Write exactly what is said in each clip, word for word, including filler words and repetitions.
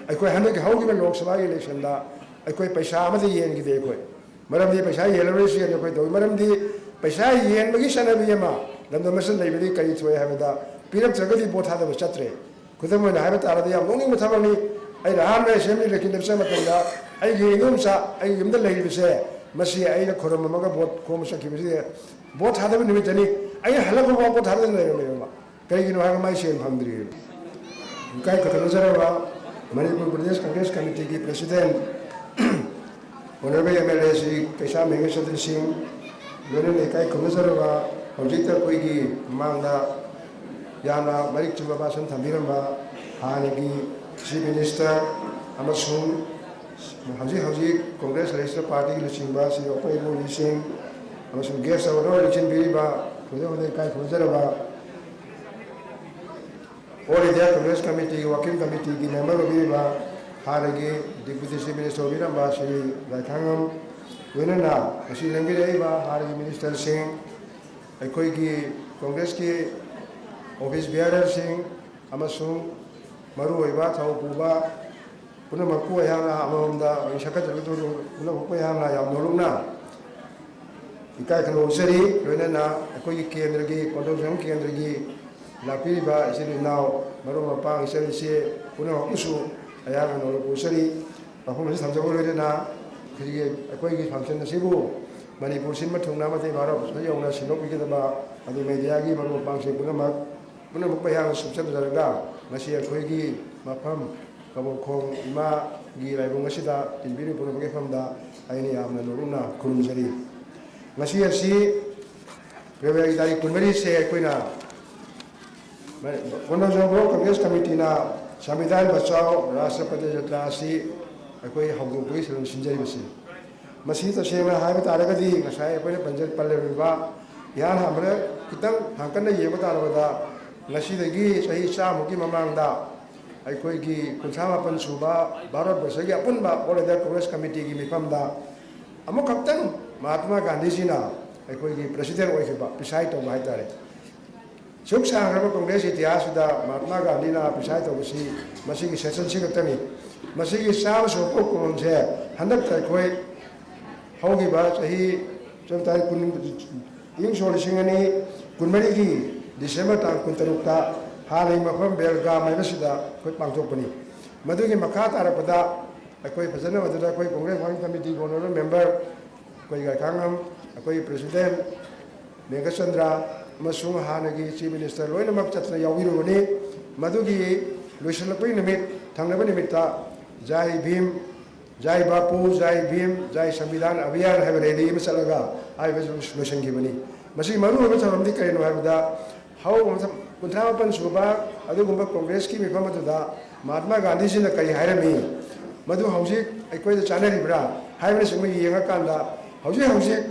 ꯑꯩꯈꯣꯏ ꯍꯟꯗꯛꯀꯤ ꯍꯧꯈꯤꯕ ꯂꯣꯛ ꯁꯚꯥꯒꯤ ꯏꯂꯦꯛꯁꯟꯗ ꯑꯩꯈꯣꯏ ꯄꯩꯁꯥ ꯑꯃꯗꯤ ꯌꯦꯟꯈꯤꯗꯦ꯫ ꯑꯩꯈꯣꯏ ꯃꯔꯝꯗꯤ ꯄꯩꯁꯥ ꯌꯦꯜꯂꯔꯣꯏꯁꯤ ꯍꯥꯏꯅ ꯑꯩꯈꯣꯏ ꯇꯧꯏ꯫ ꯃꯔꯝꯗꯤ ꯄꯩꯁꯥ ꯌꯦꯟꯕꯒꯤ ꯆꯠꯅꯕꯤ ꯑꯃ ꯂꯝꯗꯝ ꯑꯁꯤꯗ ꯂꯩꯕꯗꯒꯤ ꯀꯔꯤ ꯊꯣꯛꯑꯦ ꯍꯥꯏꯕꯗ, ꯄꯤꯔꯛꯇ꯭ꯔꯒꯗꯤ ꯚꯣꯠ ꯊꯥꯗꯕ ꯆꯠꯇ꯭ꯔꯦ꯫ ꯈꯨꯗꯝ ꯑꯣꯏꯅ ꯍꯥꯏꯕ ꯇꯥꯔꯗꯤ, ꯌꯥꯝ ꯅꯣꯛꯅꯤꯡꯕ ꯊꯕꯛꯅꯤ꯫ ꯑꯩꯅ ꯑꯍꯥꯟꯕ ꯑꯦꯁꯦꯝꯕ꯭ꯂꯤ ꯏꯂꯦꯛꯁꯟꯗ ꯆꯠꯄ ꯃꯇꯝꯗ ꯑꯩꯒꯤ ꯏꯗꯣꯝꯆꯥ ꯑꯩꯒꯤ ꯌꯨꯝꯗ ꯂꯩꯔꯤꯕꯁꯦ, ꯃꯁꯤ ꯑꯩꯅ ꯈꯨꯔꯨꯝꯃꯝꯃꯒ ꯚꯣꯠ ꯈꯣꯝꯕ ꯆꯠꯈꯤꯕꯁꯤꯗ, ꯚꯣꯠ ꯊꯥꯗꯕ ꯅꯨꯃꯤꯠꯇꯅꯤ꯫ ꯑꯩꯅ ꯍꯜꯂꯛꯄ ꯐꯥꯎ ꯚꯣꯠ ꯊꯥꯗꯅ ꯂꯩꯔꯝꯃꯦꯕ꯫ ꯀꯔꯤꯒꯤꯅꯣ ꯍꯥꯏꯔꯒ ꯃꯥꯏ ꯁꯦꯜ ꯐꯪꯗ꯭ꯔꯤ꯫ ꯏꯀꯥꯏ ꯈꯨꯝꯅꯖꯔꯕ ꯃꯅꯤꯄꯨꯔ ꯄ꯭ꯔꯗꯦꯁ ꯀꯪꯒ꯭ꯔꯦꯁ ꯀꯃꯤꯇꯤꯒꯤ president, honourable M L A Shri Keisham ꯃꯦꯘꯁꯗꯟ ꯁꯤꯡ, ꯂꯣꯏꯅꯅ ꯏꯀꯥꯏ ꯈꯨꯝꯅꯖꯔꯕ ꯍꯧꯖꯤꯛꯇ ꯑꯩꯈꯣꯏꯒꯤ ꯃꯃꯥꯡꯗ ꯌꯥꯝꯅ ꯃꯔꯤꯛ ꯆꯨꯝꯕ ꯚꯥꯁꯟ ꯊꯝꯕꯤꯔꯝꯕ ꯍꯥꯟꯅꯒꯤ ꯆꯤꯐ ꯃꯤꯅꯤꯁꯇꯔ ꯑꯃꯁꯨꯡ ꯍꯧꯖꯤꯛ ꯍꯧꯖꯤꯛ ꯀꯪꯒ꯭ꯔꯦꯁ ꯂꯦꯖꯤꯁꯂꯦꯇꯤꯚ ꯄꯥꯔꯇꯤꯒꯤ ꯂꯨꯆꯤꯡꯕ ꯁ꯭ꯔꯤ ꯑꯣꯄꯥ ꯏꯕꯣꯕꯤ ꯁꯤꯡ ꯑꯃꯁꯨꯡ ꯒꯦꯁ ꯑꯣꯐ ꯑꯣꯅꯔ ꯂꯨꯆꯤꯡꯕꯤꯔꯤꯕ ꯍꯧꯖꯤꯛ ꯍꯧꯖꯤꯛ ꯏꯀꯥꯏ ꯈꯨꯝꯅꯖꯔꯕ ꯑꯣꯜ ꯏꯟꯗꯤꯌꯥ ꯀꯪꯒ꯭ꯔꯦꯁ ꯀꯃꯤꯇꯤꯒꯤ ꯋꯥꯔꯀꯤꯡ ꯀꯃꯤꯇꯤꯒꯤ ꯃꯦꯝꯕꯔ ꯑꯣꯏꯕꯤꯔꯤꯕ ꯍꯥꯟꯅꯒꯤ ꯗꯤꯄꯨꯇꯤ ꯆꯤꯐ ꯃꯤꯅꯤꯁꯇꯔ ꯑꯣꯏꯕꯤꯔꯝꯕ ꯁ꯭ꯔꯤ ꯂꯥꯏꯊꯥꯡꯉꯝ, ꯂꯣꯏꯅꯅ ꯉꯁꯤ ꯂꯦꯡꯕꯤꯔꯛꯏꯕ ꯍꯥꯟꯅꯒꯤ ꯃꯤꯅꯤꯁꯇꯔꯁꯤꯡ, ꯑꯩꯈꯣꯏꯒꯤ ꯀꯪꯒ꯭ꯔꯦꯁꯀꯤ ꯑꯣꯐꯤꯁ ꯕꯤꯌꯥꯔꯔꯁꯤꯡ ꯑꯃꯁꯨꯡ ꯃꯔꯨꯑꯣꯏꯕ ꯊꯧ ꯄꯨꯕ ꯄꯨꯝꯅꯃꯛꯄꯨ ꯑꯩꯍꯥꯛꯅ ꯑꯃꯃꯝꯗ ꯑꯣꯏꯅ ꯁꯛꯈꯠꯆꯔꯛꯇꯨꯅ ꯄꯨꯝꯅꯃꯛꯄꯨ ꯑꯩꯍꯥꯛꯅ ꯌꯥꯝ ꯅꯣꯂꯨꯛꯅ ꯏꯀꯥꯏ ꯈꯨꯝꯅꯕ ꯎꯠꯆꯔꯤ꯫ ꯂꯣꯏꯅꯅ ꯑꯩꯈꯣꯏꯒꯤ ꯀꯦꯟꯗ꯭ꯔꯒꯤ, ꯀꯣꯟꯗꯣꯡ ꯀꯦꯟꯗ꯭ꯔꯒꯤ ꯂꯥꯛꯄꯤꯔꯤꯕ ꯏꯆꯤꯜ ꯏꯅꯥꯎ, ꯃꯔꯨꯞ ꯃꯄꯥꯡ, ꯏꯆꯜ ꯏꯆꯦ ꯄꯨꯝꯅꯃꯛꯄꯨꯁꯨ ꯑꯩꯍꯥꯛꯅ ꯅꯣꯂꯨꯛ ꯎꯠꯆꯔꯤ꯫ ꯃꯐꯝ ꯑꯁꯤꯗ ꯊꯝꯖꯕ ꯂꯣꯏꯅꯅ ꯑꯩꯈꯣꯏꯒꯤ, ꯑꯩꯈꯣꯏꯒꯤ ꯐꯪꯁꯟ ꯑꯁꯤꯕꯨ ꯃꯅꯤꯄꯨꯔ ꯁꯤꯟꯕ ꯊꯨꯡꯅ ꯑꯃꯗꯤ ꯚꯥꯔꯠ ꯄꯨꯝꯕ ꯌꯧꯅ ꯁꯤꯟꯗꯣꯛꯄꯤꯒꯗꯕ ꯑꯗꯨ ꯃꯦꯗꯤꯌꯥꯒꯤ ꯃꯔꯨꯞ ꯃꯄꯥꯡꯁꯤꯡ ꯄꯨꯝꯅꯃꯛ ꯄꯨꯝꯅꯃꯛꯄꯨ ꯑꯩꯍꯥꯛꯅ ꯁꯨꯞꯆꯟꯖꯔꯒ ꯉꯁꯤ ꯑꯩꯈꯣꯏꯒꯤ ꯃꯐꯝ ꯀꯕꯣꯛꯈꯣꯡ ꯏꯃꯥꯒꯤ ꯂꯥꯏꯕꯨꯡ ꯑꯁꯤꯗ ꯇꯤꯟꯕꯤꯔꯤꯕ ꯄꯨꯝꯅꯃꯛꯀꯤ ꯃꯐꯝꯗ ꯑꯩꯅ ꯌꯥꯝꯅ ꯅꯣꯂꯨꯛꯅ ꯈꯨꯔꯨꯝꯖꯔꯤ꯫ ꯉꯁꯤ ꯑꯁꯤ ꯐꯦꯕ꯭ꯔꯨꯋꯥꯔꯤ ꯇꯥꯔꯤꯛ ꯀꯨꯟꯃꯔꯤꯁꯦ ꯑꯩꯈꯣꯏꯅ ꯀꯣꯟꯗꯣꯡ ꯕ꯭ꯂꯣꯛ ꯀꯪꯒ꯭ꯔꯦꯁ ꯀꯃꯤꯇꯤꯅ ꯁꯪꯕꯤꯙꯥꯟ ꯕꯆꯥꯎ, ꯔꯥꯁꯇ꯭ꯔꯄꯇꯤ ꯖꯇ꯭ꯔꯥ ꯑꯁꯤ ꯑꯩꯈꯣꯏ ꯍꯧꯗꯣꯛꯄꯒꯤ ꯊꯧꯔꯝ ꯁꯤꯟꯖꯔꯤꯕꯁꯤ꯫ ꯃꯁꯤ ꯇꯁꯦꯡꯅ ꯍꯥꯏꯕ ꯇꯥꯔꯒꯗꯤ ꯉꯁꯥꯏ ꯑꯩꯈꯣꯏꯅ ꯄꯟꯖ-, ꯄꯜꯂꯤꯕ ꯏꯍꯥꯟ ꯍꯥꯟꯕꯗ ꯈꯤꯇꯪ ꯍꯥꯡꯀꯠꯅ ꯌꯦꯡꯕ ꯇꯥꯔꯕꯗ, ꯉꯁꯤꯗꯒꯤ ꯆꯍꯤ ꯆꯥꯝꯃꯨꯛꯀꯤ ꯃꯃꯥꯡꯗ ꯑꯩꯈꯣꯏꯒꯤ ꯀꯨꯟꯊ꯭ꯔꯥ ꯃꯥꯄꯟ ꯁꯨꯕ ꯚꯥꯔꯠ ꯕꯔꯁꯒꯤ ꯑꯄꯨꯟꯕ ꯑꯣꯜ ꯏꯟꯗꯤꯌꯥ ꯀꯪꯒ꯭ꯔꯦꯁ ꯀꯃꯤꯇꯤꯒꯤ ꯃꯤꯐꯝꯗ ꯑꯃꯨꯛꯈꯛꯇꯪ ꯃꯍꯥꯇꯃꯥ ꯒꯥꯟꯙꯤꯖꯤꯅ ꯑꯩꯈꯣꯏꯒꯤ ꯄ꯭ꯔꯦꯁꯤꯗꯦꯟ ꯑꯣꯏꯈꯤꯕ, ꯄ꯭ꯔꯤꯁꯥꯏꯗ ꯇꯧꯕ ꯍꯥꯏꯇꯥꯔꯦ꯫ ꯁꯨꯛ ꯁꯥꯡꯈ꯭ꯔꯕ ꯀꯣꯡꯒ꯭ꯔꯦꯁ ꯏꯇꯤꯍꯥꯁꯁꯤꯗ ꯃꯍꯥꯇꯃꯥ ꯒꯥꯟꯙꯤꯅ ꯄ꯭ꯔꯤꯁꯥꯏꯗ ꯇꯧꯕꯁꯤ ꯃꯁꯤꯒꯤ ꯁꯦꯁꯟꯁꯤ ꯈꯛꯇꯅꯤ꯫ ꯃꯁꯤꯒꯤ ꯆꯥꯝꯃ ꯁꯨꯕ ꯄꯣꯛ ꯀꯨꯝꯑꯣꯟꯁꯦ ꯍꯟꯗꯛꯇ ꯑꯩꯈꯣꯏ ꯍꯧꯈꯤꯕ ꯆꯍꯤ ꯆꯨꯝ ꯇꯥꯔꯤꯛ ꯀꯨꯟ, ꯏꯪ ꯁꯣꯛ ꯂꯤꯁꯤꯡ ꯑꯅꯤ ꯀꯨꯟꯃꯔꯤꯒꯤ ꯗꯤꯁꯦꯝꯕꯔ ꯇꯥꯡ ꯀꯨꯟꯇꯔꯨꯛꯇ ꯍꯥꯟꯅꯒꯤ ꯃꯐꯝ ꯕꯦꯜꯒꯥꯝ ꯍꯥꯏꯕꯁꯤꯗ ꯑꯩꯈꯣꯏ ꯄꯥꯡꯊꯣꯛꯄꯅꯤ꯫ ꯃꯗꯨꯒꯤ ꯃꯈꯥ ꯇꯥꯔꯛꯄꯗ ꯑꯩꯈꯣꯏ ꯐꯖꯅ ꯃꯗꯨꯗ ꯑꯩꯈꯣꯏ ꯀꯣꯡꯒ꯭ꯔꯦꯁ ꯋꯥꯔꯀꯤꯡ ꯀꯃꯤꯇꯤꯒꯤ ꯑꯣꯅꯔꯦꯕꯜ ꯃꯦꯝꯕꯔ, ꯑꯩꯈꯣꯏ ꯒꯥꯏꯈꯥꯉꯝ, ꯑꯩꯈꯣꯏꯒꯤ ꯄ꯭ꯔꯦꯁꯤꯗꯦꯟꯠ ꯃꯦꯘꯆꯟꯗ꯭ꯔ ꯑꯃꯁꯨꯡ ꯍꯥꯟꯅꯒꯤ ꯆꯤꯐ ꯃꯤꯅꯤꯁꯇꯔ ꯂꯣꯏꯅꯃꯛ ꯆꯠꯇꯅ ꯌꯥꯎꯕꯤꯔꯨꯕꯅꯤ꯫ ꯃꯗꯨꯒꯤ ꯂꯣꯏꯁꯤꯜꯂꯛꯄꯒꯤ ꯅꯨꯃꯤꯠ, ꯊꯪꯅꯕ ꯅꯨꯃꯤꯠꯇ ꯖꯥꯏ ꯚꯤꯝ, ꯖꯥꯏ ꯕꯥꯄꯨ, ꯖꯥꯏ ꯚꯤꯝ, ꯖꯥꯏ ꯁꯪꯕꯤꯙꯥꯟ ꯑꯚꯤꯌꯥꯟ ꯍꯥꯏꯕ ꯔꯦꯂꯤ ꯑꯃ ꯆꯠꯂꯒ ꯍꯥꯏꯔꯤꯕꯁꯤ ꯂꯣꯏꯁꯤꯟꯈꯤꯕꯅꯤ꯫ ꯃꯁꯤꯒꯤ ꯃꯔꯨꯑꯣꯏꯕ ꯊꯧꯔꯝꯗꯤ ꯀꯔꯤꯅꯣ ꯍꯥꯏꯕꯗ, ꯍꯧꯔꯛꯄ ꯃꯇꯝ ꯀꯨꯟꯊ꯭ꯔꯥ ꯃꯥꯄꯟ ꯁꯨꯕ ꯑꯗꯨꯒꯨꯝꯕ ꯀꯣꯡꯒ꯭ꯔꯦꯁꯀꯤ ꯃꯤꯐꯝ ꯑꯗꯨꯗ ꯃꯍꯥꯇꯃꯥ ꯒꯥꯟꯙꯤꯖꯤꯅ ꯀꯔꯤ ꯍꯥꯏꯔꯝꯃꯤ, ꯃꯗꯨ ꯍꯧꯖꯤꯛ ꯑꯩꯈꯣꯏꯗ ꯆꯥꯅꯔꯤꯕ꯭ꯔꯥ ꯍꯥꯏꯕꯅꯆꯤꯡꯕ ꯌꯦꯡꯉꯀꯥꯟꯗ, ꯍꯧꯖꯤꯛ ꯍꯧꯖꯤꯛ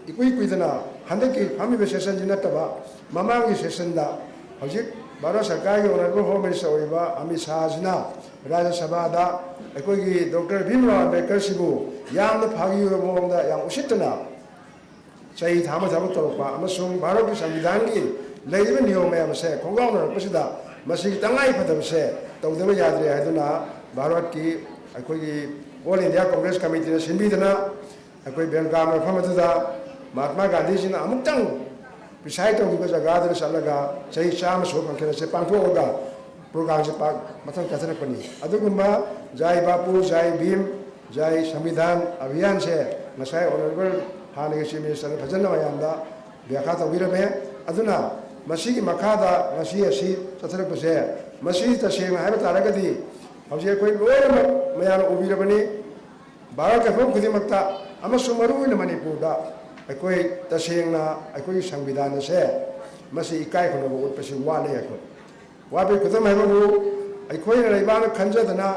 ꯏꯀꯨꯏ ꯀꯨꯏꯗꯅ ꯍꯟꯗꯛꯀꯤ ꯐꯝꯃꯤꯕ ꯁꯦꯁꯟꯁꯤ ꯅꯠꯇꯕ ꯃꯃꯥꯡꯒꯤ ꯁꯦꯁꯟꯗ ꯍꯧꯖꯤꯛ ꯚꯥꯔꯠ ꯁꯔꯀꯥꯔꯒꯤ ꯑꯣꯅꯔꯦꯕꯜ ꯍꯣꯝ ꯃꯤꯅꯤꯁꯇꯔ ꯑꯣꯏꯔꯤꯕ ꯑꯃꯤꯠ ꯁꯥꯍꯁꯤꯅ ꯔꯥꯖ꯭ꯌ ꯁꯚꯥꯗ ꯑꯩꯈꯣꯏꯒꯤ ꯗꯣꯛꯇꯔ ꯚꯤꯝꯔꯥꯎ ꯑꯝꯕꯦꯗꯀꯔꯁꯤꯕꯨ ꯌꯥꯝꯅ ꯐꯥꯒꯤ ꯑꯣꯏꯕ ꯃꯑꯣꯡꯗ ꯌꯥꯝ ꯎꯁꯤꯠꯇꯅ ꯆꯍꯤ ꯊꯥ ꯑꯃ ꯊꯕꯛ ꯇꯧꯔꯛꯄ ꯑꯃꯁꯨꯡ ꯚꯥꯔꯠꯀꯤ ꯁꯪꯕꯤꯙꯥꯟꯒꯤ ꯂꯩꯔꯤꯕ ꯅꯤꯌꯣꯝ ꯃꯌꯥꯝ ꯑꯁꯦ ꯈꯣꯡꯒꯥꯎꯅꯔꯛꯄꯁꯤꯗ ꯃꯁꯤꯒꯤ ꯇꯉꯥꯏ ꯐꯗꯕꯁꯦ ꯇꯧꯗꯕ ꯌꯥꯗ꯭ꯔꯦ ꯍꯥꯏꯗꯨꯅ ꯚꯥꯔꯠꯀꯤ ꯑꯩꯈꯣꯏꯒꯤ ꯑꯣꯜ ꯏꯟꯗꯤꯌꯥ ꯀꯣꯡꯒ꯭ꯔꯦꯁ ꯀꯃꯤꯇꯤꯅ ꯁꯤꯟꯕꯤꯗꯅ ꯑꯩꯈꯣꯏ ꯕꯦꯜꯒꯥꯝ ꯃꯐꯝ ꯑꯗꯨꯗ ꯃꯍꯥꯇꯃꯥ ꯒꯥꯟꯙꯤꯖꯤꯅ ꯑꯃꯨꯛꯇꯪ ꯄ꯭ꯔꯤꯁꯥꯏꯗ ꯇꯧꯈꯤꯕ ꯖꯒꯥꯗꯨꯗ ꯆꯠꯂꯒ ꯆꯍꯤ ꯆꯥꯝꯃ ꯁꯨꯕ ꯐꯪꯁꯟ ꯑꯁꯦ ꯄꯥꯡꯊꯣꯛꯑꯒ ꯄ꯭ꯔꯣꯒ꯭ꯔꯥꯝꯁꯦ ꯄꯥꯛ ꯃꯊꯪ ꯆꯠꯊꯔꯛꯄꯅꯤ꯫ ꯑꯗꯨꯒꯨꯝꯕ ꯖꯥꯏ ꯕꯥꯄꯨ, ꯖꯥꯏ ꯚꯤꯝ, ꯖꯥꯏ ꯁꯪꯕꯤꯙꯥꯟ ꯑꯚꯤꯌꯥꯟꯁꯦ ꯉꯁꯥꯏ ꯑꯣꯅꯔꯦꯕꯜ ꯍꯥꯟꯅꯒꯤ ꯆꯤꯐ ꯃꯤꯅꯤꯁꯇꯔꯅ ꯐꯖꯅ ꯃꯌꯥꯝꯗ ꯕ꯭ꯌꯥꯈꯥ ꯇꯧꯕꯤꯔꯝꯃꯦ꯫ ꯑꯗꯨꯅ ꯃꯁꯤꯒꯤ ꯃꯈꯥꯗ ꯉꯁꯤ ꯑꯁꯤ ꯆꯠꯊꯔꯛꯄꯁꯦ, ꯃꯁꯤ ꯇꯁꯦꯡꯅ ꯍꯥꯏꯕ ꯇꯥꯔꯒꯗꯤ ꯍꯧꯖꯤꯛ ꯑꯩꯈꯣꯏ ꯂꯣꯏꯅꯃꯛ ꯃꯌꯥꯝꯅ ꯎꯕꯤꯔꯕꯅꯤ꯫ ꯚꯥꯔꯠꯀꯤ ꯃꯐꯝ ꯈꯨꯗꯤꯡꯃꯛꯇ ꯑꯃꯁꯨꯡ ꯃꯔꯨꯑꯣꯏꯅ ꯃꯅꯤꯄꯨꯔꯗ ꯑꯩꯈꯣꯏ ꯇꯁꯦꯡꯅ ꯑꯩꯈꯣꯏꯒꯤ ꯁꯪꯕꯤꯙꯥꯟ ꯑꯁꯦ ꯃꯁꯤ ꯏꯀꯥꯏ ꯈꯨꯝꯅꯕ ꯎꯠꯄꯁꯤ ꯋꯥꯠꯂꯦ꯫ ꯑꯩꯈꯣꯏ ꯋꯥꯠꯄꯒꯤ ꯈꯨꯗꯝ ꯍꯥꯏꯕꯕꯨ, ꯑꯩꯈꯣꯏꯅ ꯂꯩꯕꯥꯛꯅ ꯈꯟꯖꯗꯅ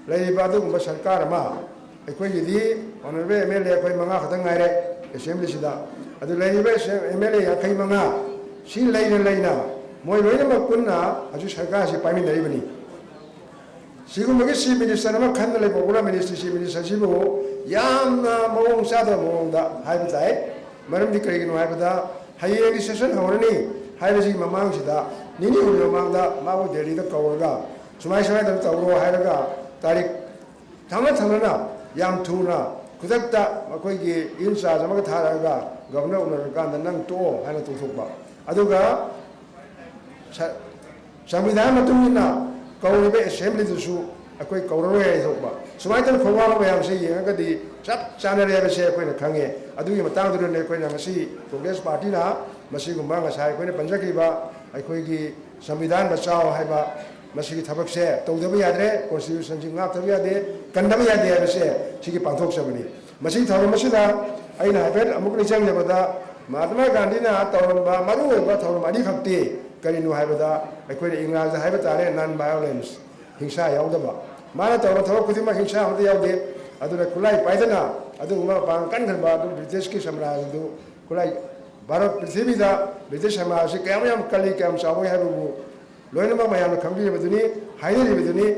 ꯂꯩꯔꯤꯕ ꯑꯗꯨꯒꯨꯝꯕ ꯁꯔꯀꯥꯔ ꯑꯃ, ꯑꯩꯈꯣꯏꯒꯤꯗꯤ ꯑꯣꯅꯔꯦꯕꯜ ꯑꯦꯝ ꯑꯦꯜ ꯑꯦ ꯑꯩꯈꯣꯏ ꯃꯉꯥ ꯈꯛꯇꯪ ꯉꯥꯏꯔꯦ ꯑꯦꯁꯦꯝꯕ꯭ꯂꯤꯁꯤꯗ꯫ ꯑꯗꯨ ꯂꯩꯔꯤꯕ ꯑꯦꯝ ꯑꯦꯜ ꯑꯦ ꯌꯥꯡꯈꯩ ꯃꯉꯥ ꯁꯤ ꯂꯩꯅ ꯂꯩꯅ ꯃꯣꯏ ꯂꯣꯏꯅꯃꯛ ꯄꯨꯟꯅ ꯍꯧꯖꯤꯛ ꯁꯔꯀꯥꯔꯁꯤ ꯄꯥꯏꯃꯤꯟꯅꯔꯤꯕꯅꯤ꯫ ꯁꯤꯒꯨꯝꯕꯒꯤ ꯆꯤꯐ ꯃꯤꯅꯤꯁꯇꯔ ꯑꯃ ꯈꯟꯅ ꯂꯩꯕ ꯄꯣꯄꯨꯂꯔ ꯃꯤꯅꯤꯁꯇ꯭ꯔꯤ ꯆꯤꯐ ꯃꯤꯅꯤꯁꯇꯔꯁꯤꯕꯨ ꯌꯥꯝꯅ ꯃꯑꯣꯡ ꯆꯥꯗꯕ ꯃꯑꯣꯡꯗ ꯍꯥꯏꯕ ꯇꯥꯏ꯫ ꯃꯔꯝꯗꯤ ꯀꯔꯤꯒꯤꯅꯣ ꯍꯥꯏꯕꯗ, ꯍꯌꯦꯡꯒꯤ ꯁꯦꯁꯟ ꯍꯧꯔꯅꯤ, ꯍꯥꯏꯕꯁꯤꯒꯤ ꯃꯃꯥꯡꯁꯤꯗ, ꯅꯤꯅꯤ ꯍꯨꯝꯅꯤ ꯃꯃꯥꯡꯗ ꯃꯥꯕꯨ ꯗꯦꯜꯂꯤꯗ ꯀꯧꯔꯒ, ꯁꯨꯃꯥꯏ ꯁꯨꯃꯥꯏꯅ ꯇꯧꯔꯣ ꯍꯥꯏꯔꯒ, ꯇꯥꯔꯤꯛ ꯊꯪꯅ ꯊꯪꯅꯅ ꯌꯥꯝ ꯊꯨꯅ, ꯈꯨꯗꯛꯇ ꯑꯩꯈꯣꯏꯒꯤ ꯏꯟ ꯆꯥꯔꯖ ꯑꯃꯒ ꯊꯥꯔꯛꯑꯒ ꯒꯕꯔꯅꯔ ꯎꯅꯔꯀꯥꯟꯗ ꯅꯪ ꯇꯣꯛꯑꯣ ꯍꯥꯏꯅ ꯇꯣꯛꯊꯣꯛꯄ꯫ ꯑꯗꯨꯒ ꯁ-, ꯁꯪꯕꯤꯙꯥꯟ ꯃꯇꯨꯡ ꯏꯟꯅ ꯀꯧꯔꯤꯕ ꯑꯦꯁꯦꯝꯕ꯭ꯂꯤꯗꯨꯁꯨ ꯑꯩꯈꯣꯏ ꯀꯧꯔꯔꯣꯏ ꯍꯥꯏꯊꯣꯛꯄ꯫ ꯁꯨꯃꯥꯏꯅ ꯇꯧꯅ ꯈꯣꯡꯋꯥꯡꯕ ꯃꯌꯥꯝꯁꯦ ꯌꯦꯡꯉꯒꯗꯤ ꯆꯞ ꯆꯥꯅꯔꯦ ꯍꯥꯏꯕꯁꯦ ꯑꯩꯈꯣꯏꯅ ꯈꯪꯉꯦ꯫ ꯑꯗꯨꯒꯤ ꯃꯇꯥꯡꯗꯨꯗꯅꯦ ꯑꯩꯈꯣꯏꯅ ꯉꯁꯤ ꯀꯣꯡꯒ꯭ꯔꯦꯁ ꯄꯥꯔꯇꯤꯅ ꯃꯁꯤꯒꯨꯝꯕ ꯉꯁꯥꯏ ꯑꯩꯈꯣꯏꯅ ꯄꯟꯖꯈ꯭ꯔꯤꯕ ꯑꯩꯈꯣꯏꯒꯤ ꯁꯪꯕꯤꯙꯥꯟ ꯕꯆꯥꯎ ꯍꯥꯏꯕ ꯃꯁꯤꯒꯤ ꯊꯕꯛꯁꯦ ꯇꯧꯗꯕ ꯌꯥꯗ꯭ꯔꯦ, ꯀꯣꯟꯁꯇꯤꯇ꯭ꯌꯨꯁꯟꯁꯤ ꯉꯥꯛꯇꯕ ꯌꯥꯗꯦ, ꯀꯟꯗꯕ ꯌꯥꯗꯦ ꯍꯥꯏꯕꯁꯦ ꯁꯤꯒꯤ ꯄꯥꯡꯊꯣꯛꯆꯕꯅꯤ꯫ ꯃꯁꯤꯒꯤ ꯊꯧꯔꯝ ꯑꯁꯤꯗ ꯑꯩꯅ ꯍꯥꯏꯐꯦꯠ ꯑꯃꯨꯛ ꯅꯤꯡꯁꯤꯡꯖꯕꯗ, ꯃꯍꯥꯇꯃꯥ ꯒꯥꯟꯙꯤꯅ ꯇꯧꯔꯝꯕ ꯃꯔꯨꯑꯣꯏꯕ ꯊꯧꯔꯝ ꯑꯅꯤꯈꯛꯇꯤ ꯀꯔꯤꯅꯣ ꯍꯥꯏꯕꯗ, ꯑꯩꯈꯣꯏꯅ ꯏꯪꯒ꯭ꯔꯥꯖꯤꯗ ꯍꯥꯏꯕ ꯇꯥꯔꯦ, ꯅꯟ ꯚꯥꯏꯑꯣꯂꯦꯟꯁ, ꯍꯤꯡꯁꯥ ꯌꯥꯎꯗꯕ꯫ ꯃꯥꯅ ꯇꯧꯔꯝꯕ ꯊꯕꯛ ꯈꯨꯗꯤꯡꯃꯛ ꯍꯤꯡꯁꯥ ꯑꯃꯠꯇ ꯌꯥꯎꯗꯦ꯫ ꯑꯗꯨꯅ ꯈꯨꯠꯂꯥꯏ ꯄꯥꯏꯗꯅ ꯑꯗꯨꯒꯨꯝꯕ ꯃꯄꯥꯡꯒꯜ ꯀꯟꯈ꯭ꯔꯕ ꯑꯗꯨ ꯕ꯭ꯔꯤꯇꯤꯁꯀꯤ ꯁꯥꯝꯔꯥꯖ꯭ꯌꯗꯨ, ꯈꯨꯠꯂꯥꯏ, ꯚꯥꯔꯠ ꯄ꯭ꯔꯤꯊꯤꯕꯤꯗ ꯕ꯭ꯔꯤꯇꯤꯁ ꯁꯥꯝꯔꯥꯖ꯭ꯌꯁꯤ ꯀꯌꯥꯝ ꯌꯥꯝ ꯀꯜꯂꯤ, ꯀꯌꯥꯝ ꯆꯥꯎꯏ ꯍꯥꯏꯕꯕꯨ ꯂꯣꯏꯅꯃꯛ ꯃꯌꯥꯝꯅ ꯈꯪꯕꯤꯔꯤꯕꯗꯨꯅꯤ, ꯍꯥꯏꯅꯔꯤꯕꯗꯨꯅꯤ,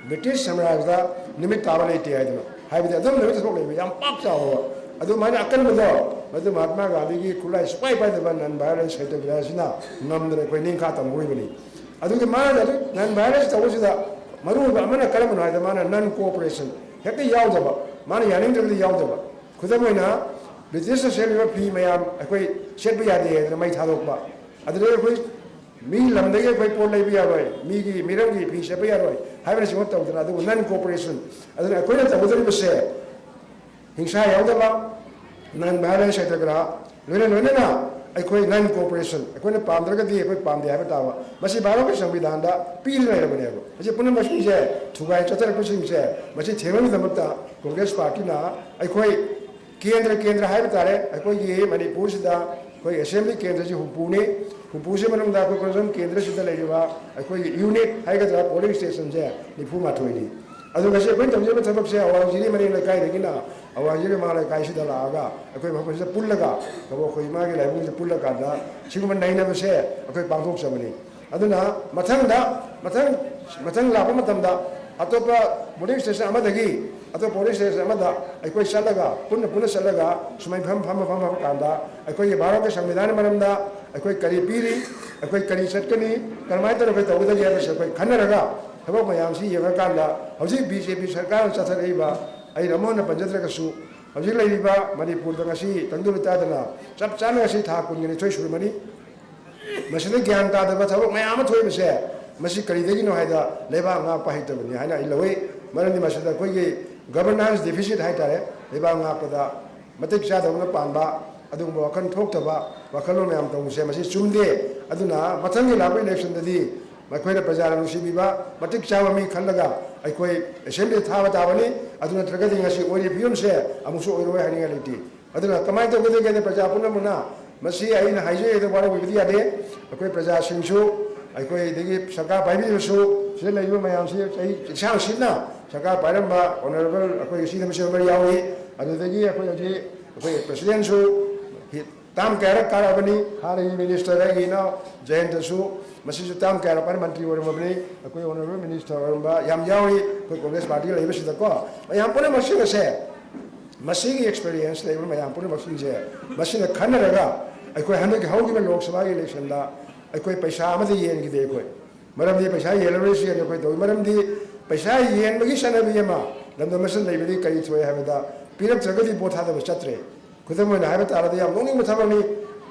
ꯕ꯭ꯔꯤꯇꯤꯁ ꯁꯥꯝꯔꯥꯖ꯭ꯌꯗ ꯅꯨꯃꯤꯠ ꯇꯥꯕ ꯂꯩꯇꯦ ꯍꯥꯏꯗꯅ꯫ ꯍꯥꯏꯕꯗꯤ ꯑꯗꯨꯝ ꯅꯨꯃꯤꯠ ꯊꯣꯛꯂꯛꯏꯕ ꯌꯥꯝ ꯄꯥꯛ ꯆꯥꯎꯕ ꯑꯗꯨꯃꯥꯏꯅ ꯑꯀꯟꯕꯗꯣ, ꯃꯗꯨ ꯃꯍꯥꯇꯃꯥ ꯒꯥꯟꯙꯤꯒꯤ ꯈꯨꯠꯂꯥꯏ ꯁꯨꯛꯄꯥꯏ ꯄꯥꯏꯗꯕ ꯅꯟ ꯚꯥꯏꯑꯣꯂꯦꯟꯁ ꯁꯇ꯭ꯌꯒ꯭ꯔꯍꯁꯤꯅ ꯉꯝꯗꯅ ꯑꯩꯈꯣꯏ ꯅꯤꯡꯈꯥ ꯇꯝꯍꯧꯔꯤꯕꯅꯤ꯫ ꯑꯗꯨꯒꯤ ꯃꯥꯅ ꯑꯗꯨ ꯅꯟ ꯚꯥꯏꯑꯣꯂꯦꯟꯁ ꯇꯧꯕꯁꯤꯗ ꯃꯔꯨꯑꯣꯏꯕ ꯑꯃꯅ ꯀꯔꯝꯕꯅꯣ ꯍꯥꯏꯕꯗ, ꯃꯥꯅ ꯅꯟ ꯀꯣꯑꯣꯄꯔꯦꯁꯟ, ꯍꯦꯛꯇ ꯌꯥꯎꯗꯕ, ꯃꯥꯅ ꯌꯥꯅꯤꯡꯗ꯭ꯔꯒꯗꯤ ꯌꯥꯎꯗꯕ꯫ ꯈꯨꯗꯝ ꯑꯣꯏꯅ, ꯕ꯭ꯔꯤꯇꯤꯁꯅ ꯁꯦꯠꯂꯤꯕ ꯐꯤ ꯃꯌꯥꯝ ꯑꯩꯈꯣꯏ ꯁꯦꯠꯄ ꯌꯥꯗꯦ ꯍꯥꯏꯗꯅ ꯃꯩ ꯊꯥꯗꯣꯛꯄ꯫ ꯑꯗꯨꯗꯒꯤ ꯑꯩꯈꯣꯏ ꯃꯤ ꯂꯝꯗꯒꯤ ꯑꯩꯈꯣꯏ ꯄꯣꯠ ꯂꯩꯕ ꯌꯥꯔꯣꯏ, ꯃꯤꯒꯤ ꯃꯤꯔꯝꯒꯤ ꯐꯤ ꯁꯦꯠꯄ ꯌꯥꯔꯣꯏ ꯍꯥꯏꯕꯅꯆꯤꯡꯕ ꯇꯧꯗꯅ, ꯑꯗꯨꯕꯨ ꯅꯟ ꯀꯣꯑꯣꯄꯔꯦꯁꯟ꯫ ꯑꯗꯨꯅ ꯑꯩꯈꯣꯏꯅ ꯇꯧꯒꯗꯧꯔꯤꯕꯁꯦ ꯍꯤꯡꯁꯥ ꯌꯥꯎꯗꯕ, ꯅꯟ ꯚꯥꯏꯑꯣꯂꯦꯟꯁ ꯁꯇ꯭ꯌꯒ꯭ꯔꯍ, ꯂꯣꯏꯅ ꯂꯣꯏꯅꯅ ꯑꯩꯈꯣꯏ ꯅꯟ ꯀꯣꯑꯣꯄꯔꯦꯁꯟ, ꯑꯩꯈꯣꯏꯅ ꯄꯥꯝꯗ꯭ꯔꯒꯗꯤ ꯑꯩꯈꯣꯏ ꯄꯥꯝꯗꯦ ꯍꯥꯏꯕ ꯇꯥꯕ꯫ ꯃꯁꯤ ꯚꯥꯔꯠꯀꯤ ꯁꯪꯕꯤꯙꯥꯟꯗ ꯄꯤꯗꯨꯅ ꯂꯩꯔꯕꯅꯦꯕ꯫ ꯃꯁꯤ ꯄꯨꯝꯅꯃꯛꯁꯤꯡꯁꯦ ꯊꯨꯒꯥꯏ ꯆꯠꯊꯔꯛꯄꯁꯤꯡꯁꯦ ꯃꯁꯤ ꯊꯦꯡꯅꯕꯒꯤꯗꯃꯛꯇ ꯀꯣꯡꯒ꯭ꯔꯦꯁ ꯄꯥꯔꯇꯤꯅ ꯑꯩꯈꯣꯏ ꯀꯦꯟꯗ꯭ꯔ, ꯀꯦꯟꯗ꯭ꯔ ꯍꯥꯏꯕ ꯇꯥꯔꯦ, ꯑꯩꯈꯣꯏꯒꯤ ꯃꯅꯤꯄꯨꯔꯁꯤꯗ ꯑꯩꯈꯣꯏ ꯑꯦꯁꯦꯝꯕ꯭ꯂꯤ ꯀꯦꯟꯗ꯭ꯔꯁꯤ ꯍꯨꯝꯐꯨꯅꯤ꯫ ꯍꯨꯝꯐꯨꯁꯤ ꯃꯅꯨꯡꯗ ꯑꯩꯈꯣꯏ ꯀꯣꯟꯁꯇꯤꯇ꯭ꯌꯨꯁꯟ ꯀꯦꯟꯗ꯭ꯔꯁꯤꯗ ꯂꯩꯔꯤꯕ ꯑꯩꯈꯣꯏꯒꯤ ꯌꯨꯅꯤꯠ ꯍꯥꯏꯒꯗ꯭ꯔꯥ, ꯄꯣꯂꯤꯡ ꯁ꯭ꯇꯦꯁꯟꯁꯦ ꯅꯤꯐꯨ ꯃꯥꯊꯣꯏꯅꯤ꯫ ꯑꯗꯨꯒ ꯉꯁꯤ ꯑꯩꯈꯣꯏꯅ ꯇꯧꯖꯔꯤꯕ ꯊꯕꯛꯁꯦ ꯑꯋꯥꯡ ꯖꯤꯔꯤ ꯃꯅꯤꯡ ꯂꯩꯀꯥꯏꯗꯒꯤꯅ ꯑꯋꯥꯡ ꯖꯤꯔꯤ ꯃꯃꯥꯡ ꯂꯩꯀꯥꯏꯁꯤꯗ ꯂꯥꯛꯑꯒ ꯑꯩꯈꯣꯏ ꯃꯐꯝꯁꯤꯗ ꯄꯨꯜꯂꯒ, ꯀꯕꯣꯛꯈꯣꯏ ꯏꯃꯥꯒꯤ ꯂꯥꯏꯕꯨꯡꯁꯤꯗ ꯄꯨꯜꯂꯀꯥꯟꯗ ꯁꯤꯒꯨꯝꯕ ꯅꯩꯅꯕꯁꯦ ꯑꯩꯈꯣꯏ ꯄꯥꯡꯊꯣꯛꯆꯕꯅꯤ꯫ ꯑꯗꯨꯅ ꯃꯊꯪꯗ, ꯃꯊꯪ, ꯃꯊꯪ ꯂꯥꯛꯄ ꯃꯇꯝꯗ ꯑꯇꯣꯞꯄ ꯄꯣꯂꯤꯡ ꯁ꯭ꯇꯦꯁꯟ ꯑꯃꯗꯒꯤ ꯑꯇꯣꯞꯄ ꯄꯣꯂꯤꯡ ꯁ꯭ꯇꯦꯁꯟ ꯑꯃꯗ ꯑꯩꯈꯣꯏ ꯆꯠꯂꯒ, ꯄꯨꯟꯅ ꯄꯨꯟꯅ ꯆꯠꯂꯒ, ꯁꯨꯃꯥꯏꯅ ꯐꯝ ꯐꯝ ꯐꯝ ꯐꯝ ꯀꯥꯟꯗ, ꯑꯩꯈꯣꯏꯒꯤ ꯚꯥꯔꯠꯀꯤ ꯁꯪꯕꯤꯙꯥꯟꯒꯤ ꯃꯔꯝꯗ ꯑꯩꯈꯣꯏ ꯀꯔꯤ ꯄꯤꯔꯤ, ꯑꯩꯈꯣꯏ ꯀꯔꯤ ꯆꯠꯀꯅꯤ, ꯀꯔꯝꯍꯥꯏꯅ ꯇꯧꯔꯒ ꯑꯩꯈꯣꯏ ꯇꯧꯒꯗꯒꯦ ꯍꯥꯏꯕꯁꯦ ꯑꯩꯈꯣꯏ ꯈꯟꯅꯔꯒ, ꯊꯕꯛ ꯃꯌꯥꯝꯁꯤ ꯌꯦꯡꯉꯀꯥꯟꯗ, ꯍꯧꯖꯤꯛ ꯕꯤ ꯖꯦ ꯄꯤ ꯁꯔꯀꯥꯔꯅ ꯆꯠꯊꯔꯛꯏꯕ, ꯑꯩ ꯔꯥꯝꯃꯣꯍꯟꯅ ꯄꯟꯖꯗ꯭ꯔꯒꯁꯨ, ꯍꯧꯖꯤꯛ ꯂꯩꯔꯤꯕ ꯃꯅꯤꯄꯨꯔꯗ ꯉꯁꯤ ꯇꯪꯗꯨ ꯂꯩꯇꯥꯗꯅ ꯆꯞ ꯆꯥꯅ ꯉꯁꯤ ꯊꯥ ꯀꯨꯟꯒ ꯅꯤꯊꯣꯏ ꯁꯨꯔꯝꯃꯅꯤ꯫ ꯃꯁꯤꯗ ꯒ꯭ꯌꯥꯟ ꯇꯥꯗꯕ ꯊꯕꯛ ꯃꯌꯥꯝ ꯑꯃ ꯊꯣꯛꯏꯕꯁꯦ, ꯃꯁꯤ ꯀꯔꯤꯗꯒꯤꯅꯣ ꯍꯥꯏꯗ, ꯂꯩꯕꯥꯛ ꯉꯥꯛꯄ ꯍꯩꯇꯕꯅꯤ ꯍꯥꯏꯅ ꯑꯩ ꯂꯧꯏ꯫ ꯃꯔꯝꯗꯤ ꯃꯁꯤꯗ ꯑꯩꯈꯣꯏꯒꯤ governance deficit ꯍꯥꯏꯇꯥꯔꯦ, ꯂꯩꯕꯥꯛ ꯉꯥꯛꯄꯗ ꯃꯇꯤꯛ ꯆꯥꯗꯕꯅ ꯄꯥꯟꯕ, ꯑꯗꯨꯒꯨꯝꯕ ꯋꯥꯈꯜ ꯊꯣꯛꯇꯕ, ꯋꯥꯈꯜꯂꯣꯟ ꯃꯌꯥꯝ ꯇꯧꯕꯁꯦ ꯃꯁꯤ ꯆꯨꯝꯗꯦ꯫ ꯑꯗꯨꯅ ꯃꯊꯪꯒꯤ ꯂꯥꯛꯄ election ꯗꯗꯤ ꯑꯩꯈꯣꯏꯅ ꯄ꯭ꯔꯖꯥꯅ ꯅꯨꯡꯁꯤꯕꯤꯕ ꯃꯇꯤꯛ ꯆꯥꯕ ꯃꯤ ꯈꯜꯂꯒ ꯑꯩꯈꯣꯏ assembly ꯗ ꯊꯥꯕ ꯇꯥꯕꯅꯤ꯫ ꯑꯗꯨ ꯅꯠꯇ꯭ꯔꯒꯗꯤ ꯉꯁꯤ ꯑꯣꯏꯔꯤꯕ ꯐꯤꯕꯝꯁꯦ ꯑꯃꯨꯛꯁꯨ ꯑꯣꯏꯔꯣꯏ ꯍꯥꯏꯅꯤꯡꯉꯥꯏ ꯂꯩꯇꯦ꯫ ꯑꯗꯨꯅ ꯀꯃꯥꯏꯅ ꯇꯧꯒꯗꯒꯦꯗ, ꯄ꯭ꯔꯖꯥ ꯄꯨꯝꯅꯃꯛꯅ ꯃꯁꯤ ꯑꯩꯅ ꯍꯥꯏꯖꯔꯤꯗ ꯋꯥꯔꯧꯕꯤꯕꯗꯤ ꯌꯥꯗꯦ꯫ ꯑꯩꯈꯣꯏ ꯄ꯭ꯔꯖꯥꯁꯤꯡꯁꯨ, ꯑꯩꯈꯣꯏꯗꯒꯤ ꯁꯔꯀꯥꯔ ꯄꯥꯏꯕꯤꯔꯤꯕꯁꯨ, ꯁꯤꯗ ꯂꯩꯔꯤꯕ ꯃꯌꯥꯝꯁꯤ ꯆꯍꯤ ꯆꯤꯡꯁꯥꯡ ꯁꯤꯠꯅ ꯁꯔꯀꯥꯔ ꯄꯥꯏꯔꯝꯕ honourable ꯑꯩꯈꯣꯏ ꯁꯤ ꯗꯕ꯭ꯂꯤꯌꯨ ꯁꯤ member ꯌꯥꯎꯔꯤ꯫ ꯑꯗꯨꯗꯒꯤ ꯑꯩꯈꯣꯏ ꯍꯧꯖꯤꯛ ꯑꯩꯈꯣꯏ president ꯁꯨ ꯍꯤ-, term ꯀꯌꯥꯔꯛ ꯀꯥꯔꯛꯑꯕꯅꯤ꯫ ꯍꯥꯟꯅꯒꯤ minister ꯑꯩꯒꯤ ꯏꯅꯥꯎ ꯖꯌꯟꯇꯁꯨ ꯃꯁꯤꯁꯨ term ꯀꯌꯥꯔꯛ ꯄꯥꯏꯔ ꯃꯟꯇ꯭ꯔꯤ ꯑꯣꯏꯔꯝꯃꯕꯅꯤ꯫ ꯑꯩꯈꯣꯏ honourable minister ꯑꯣꯏꯔꯝꯕ ꯌꯥꯝ ꯌꯥꯎꯔꯤ ꯑꯩꯈꯣꯏ Congress party ꯗ ꯂꯩꯕꯁꯤꯗꯀꯣ꯫ ꯃꯌꯥꯝ ꯄꯨꯝꯅꯃꯛꯁꯤꯡ ꯑꯁꯦ ꯃꯁꯤꯒꯤ experience ꯂꯩꯕ ꯃꯌꯥꯝ ꯄꯨꯝꯅꯃꯛꯁꯤꯡꯁꯦ ꯃꯁꯤꯅ ꯈꯟꯅꯔꯒ ꯑꯩꯈꯣꯏ ꯍꯟꯗꯛꯀꯤ ꯍꯧꯈꯤꯕ ꯂꯣꯛ ꯁꯚꯥꯒꯤ election ꯗ ꯑꯩꯈꯣꯏ ꯄꯩꯁꯥ ꯑꯃꯗꯤ ꯌꯦꯟꯈꯤꯗꯦ ꯑꯩꯈꯣꯏ꯫ ꯃꯔꯝꯗꯤ ꯄꯩꯁꯥ ꯌꯦꯜꯂꯔꯣꯏꯁꯤ ꯍꯥꯏꯅ ꯑꯩꯈꯣꯏ ꯇꯧꯏ꯫ ꯃꯔꯝꯗꯤ ꯄꯩꯁꯥ ꯌꯦꯟꯕꯒꯤ ꯆꯠꯅꯕꯤ ꯑꯃ ꯂꯝꯗꯝ ꯑꯁꯤꯗ ꯂꯩꯕꯗꯤ ꯀꯔꯤ ꯊꯣꯛꯑꯦ ꯍꯥꯏꯕꯗ, ꯄꯤꯔꯛꯇ꯭ꯔꯒꯗꯤ ꯚꯣꯠ ꯊꯥꯗꯕ ꯆꯠꯇ꯭ꯔꯦ꯫ ꯈꯨꯗꯝ ꯑꯣꯏꯅ ꯍꯥꯏꯕ ꯇꯥꯔꯗꯤ, ꯌꯥꯝ ꯅꯣꯛꯅꯤꯡꯕ ꯊꯕꯛꯅꯤ꯫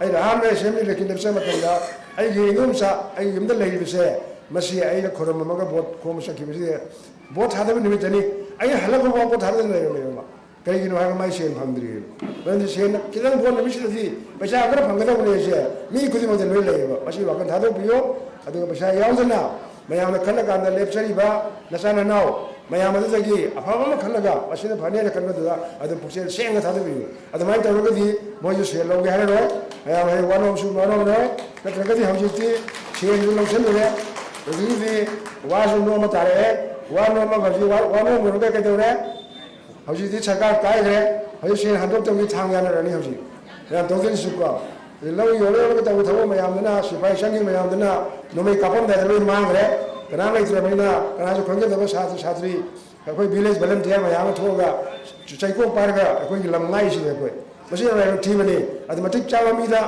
ꯑꯩꯅ ꯑꯍꯥꯟꯕ assembly election ꯗ ꯆꯠꯄ ꯃꯇꯝꯗ ꯑꯩꯒꯤ ꯏꯗꯣꯝꯆꯥ ꯑꯩꯒꯤ ꯌꯨꯝꯗ ꯂꯩꯔꯤꯕꯁꯦ, ꯃꯁꯤ ꯑꯩꯅ ꯈꯨꯔꯨꯝꯃꯝꯃꯒ ꯚꯣꯠ ꯈꯣꯝꯕ ꯆꯠꯈꯤꯕꯁꯤꯗ, ꯚꯣꯠ ꯊꯥꯗꯕ ꯅꯨꯃꯤꯠꯇꯅꯤ꯫ ꯑꯩꯅ ꯍꯜꯂꯛꯄ ꯐꯥꯎ ꯚꯣꯠ ꯊꯥꯗꯅ ꯂꯩꯔꯝꯃꯦꯕ꯫ ꯀꯔꯤꯒꯤꯅꯣ ꯍꯥꯏꯔꯒ ꯃꯥꯏ ꯁꯦꯟ ꯐꯪꯗ꯭ꯔꯤꯑꯕ꯫ ꯃꯔꯝꯗꯤ ꯁꯦꯟ ꯈꯤꯇꯪ ꯚꯣꯠ ꯅꯨꯃꯤꯠꯁꯤꯗꯗꯤ ꯄꯩꯁꯥ ꯈꯔ ꯐꯪꯒꯗꯧꯕꯅꯦꯁꯦ ꯃꯤ ꯈꯨꯗꯤꯡꯃꯛꯇ ꯂꯣꯏ ꯂꯩꯌꯦꯕ꯫ ꯃꯁꯤ ꯋꯥꯈꯜ ꯊꯥꯗꯣꯛꯄꯤꯌꯨ꯫ ꯑꯗꯨꯒ ꯄꯩꯁꯥ ꯌꯥꯎꯗꯅ ꯃꯌꯥꯝꯅ ꯈꯜꯂꯀꯥꯟꯗ ꯂꯦꯞꯆꯔꯤꯕ ꯅꯆꯥ ꯅꯅꯥꯎ ꯃꯌꯥꯝ ꯑꯗꯨꯗꯒꯤ ꯑꯐꯕ ꯑꯃ ꯈꯜꯂꯒ ꯃꯁꯤꯅ ꯐꯅꯦꯅ ꯈꯟꯕꯗꯨꯗ ꯑꯗꯨꯝ ꯄꯨꯛꯆꯦꯜ ꯁꯦꯡꯅ ꯊꯥꯗꯕꯤꯌꯨ꯫ ꯑꯗꯨꯃꯥꯏꯅ ꯇꯧꯔꯒꯗꯤ ꯃꯣꯏꯁꯨ ꯁꯦꯜ ꯂꯧꯒꯦ ꯍꯥꯏꯔꯔꯣꯏ, ꯃꯌꯥꯝ ꯍꯌꯦꯡ ꯋꯥꯅꯣꯝꯁꯨ ꯋꯥꯅꯣꯝꯂꯣꯏ꯫ ꯅꯠꯇ꯭ꯔꯒꯗꯤ ꯍꯧꯖꯤꯛꯇꯤ ꯁꯦꯜꯁꯨ ꯂꯧꯁꯤꯜꯂꯨꯔꯦ, ꯍꯧꯖꯤꯛꯇꯤ ꯋꯥꯁꯨ ꯅꯣꯝꯕ ꯇꯥꯔꯛꯑꯦ꯫ ꯋꯥ ꯅꯣꯝꯃꯒ ꯍꯧꯖꯤꯛ ꯋꯥ ꯋꯥ ꯅꯣꯝꯃꯨꯔꯒ ꯀꯩꯗꯧꯔꯦ? ꯍꯧꯖꯤꯛꯇꯤ ꯁꯔꯀꯥꯔ ꯀꯥꯏꯈ꯭ꯔꯦ, ꯍꯧꯖꯤꯛ ꯁꯦꯜ ꯍꯟꯗꯣꯛꯇꯕꯒꯤ ꯊꯥꯡ ꯌꯥꯅꯔꯅꯤ ꯍꯧꯖꯤꯛ꯫ ꯃꯌꯥꯝ ꯇꯧꯗꯣꯏꯁꯤꯀꯣ꯫ ꯂꯧ ꯌꯣꯜꯂ ꯌꯣꯜꯂꯒ ꯇꯧꯕ ꯊꯕꯛ ꯃꯌꯥꯝꯗꯨꯅ, ꯁꯤꯐꯥꯏ ꯆꯪꯈꯤꯕ ꯃꯌꯥꯝꯗꯨꯅ ꯅꯣꯡꯃꯩ ꯀꯥꯞꯄꯝꯗꯥꯏꯗ ꯂꯣꯏ ꯃꯥꯡꯈ꯭ꯔꯦ꯫ ꯀꯅꯥꯝ ꯂꯩꯇ꯭ꯔꯕꯅꯤꯅ ꯀꯅꯥꯁꯨ ꯈꯪꯖꯗꯕ ꯁꯥꯇ꯭ꯔ ꯁꯥꯇ꯭ꯔꯤ, ꯑꯩꯈꯣꯏ village volunteer ꯃꯌꯥꯝ ꯑꯃ ꯊꯣꯛꯑꯒ ꯆꯩꯀꯣꯛ ꯄꯥꯏꯔꯒ ꯑꯩꯈꯣꯏꯒꯤ ꯂꯝ ꯉꯥꯛꯏꯁꯤꯅꯦ ꯑꯩꯈꯣꯏ꯫ ꯃꯁꯤ ꯌꯥꯝꯅ ꯂꯥꯏꯕꯛ ꯊꯤꯕꯅꯤ꯫ ꯑꯗꯨ ꯃꯇꯤꯛ ꯆꯥꯕ ꯃꯤꯗ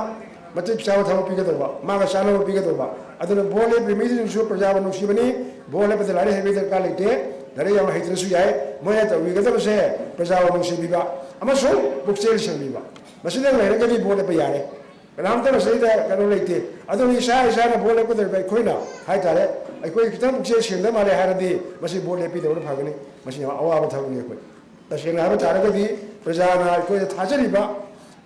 ꯃꯇꯤꯛ ꯆꯥꯕ ꯊꯕꯛ ꯄꯤꯒꯗꯧꯕ, ꯃꯥꯒ ꯆꯥꯅꯕ ꯄꯤꯒꯗꯧꯕ꯫ ꯑꯗꯨꯅ ꯚꯣꯠ ꯂꯦꯞꯄꯤꯕ ꯃꯤꯁꯤꯡꯁꯨ ꯄ꯭ꯔꯖꯥꯕꯨ ꯅꯨꯡꯁꯤꯕꯅꯤ꯫ ꯚꯣꯠ ꯂꯦꯞꯄꯗ ꯂꯥꯏꯔꯤꯛ ꯍꯩꯕꯒꯤ ꯗꯔꯀꯥꯔ ꯂꯩꯇꯦ꯫ ꯂꯥꯏꯔꯤꯛ ꯌꯥꯝ ꯍꯩꯇ꯭ꯔꯁꯨ ꯌꯥꯏ꯫ ꯃꯣꯏꯅ ꯇꯧꯕꯤꯒꯗꯕꯁꯦ ꯄ꯭ꯔꯖꯥꯕꯨ ꯅꯨꯡꯁꯤꯕꯤꯕ ꯑꯃꯁꯨꯡ ꯄꯨꯛꯆꯦꯜ ꯁꯦꯡꯕꯤꯕ꯫ ꯃꯁꯤꯗꯪ ꯂꯩꯔꯒꯗꯤ ꯚꯣꯠ ꯂꯦꯞꯄ ꯌꯥꯔꯦ꯫ ꯀꯅꯥꯝꯇ ꯃꯁꯤꯗ ꯀꯩꯅꯣ ꯂꯩꯇꯦ꯫ ꯑꯗꯨꯅ ꯏꯁꯥ ꯏꯁꯥꯅ ꯚꯣꯠ ꯂꯦꯞꯀꯗꯧꯔꯤꯕ ꯑꯩꯈꯣꯏꯅ ꯍꯥꯏꯇꯥꯔꯦ, ꯑꯩꯈꯣꯏ ꯈꯤꯇꯪ ꯄꯨꯛꯆꯦꯜ ꯁꯦꯡꯗ ꯃꯥꯜꯂꯦ ꯍꯥꯏꯔꯗꯤ ꯃꯁꯤ ꯚꯣꯠ ꯂꯦꯞꯄꯤꯗꯕꯅ ꯐꯒꯅꯤ꯫ ꯃꯁꯤ ꯌꯥꯝ ꯑꯋꯥꯕ ꯊꯕꯛꯅꯤ꯫ ꯑꯩꯈꯣꯏ ꯇꯁꯦꯡꯅ ꯍꯥꯏꯕ ꯇꯥꯔꯒꯗꯤ ꯄ꯭ꯔꯖꯥꯅ ꯑꯩꯈꯣꯏꯗ ꯊꯥꯖꯔꯤꯕ,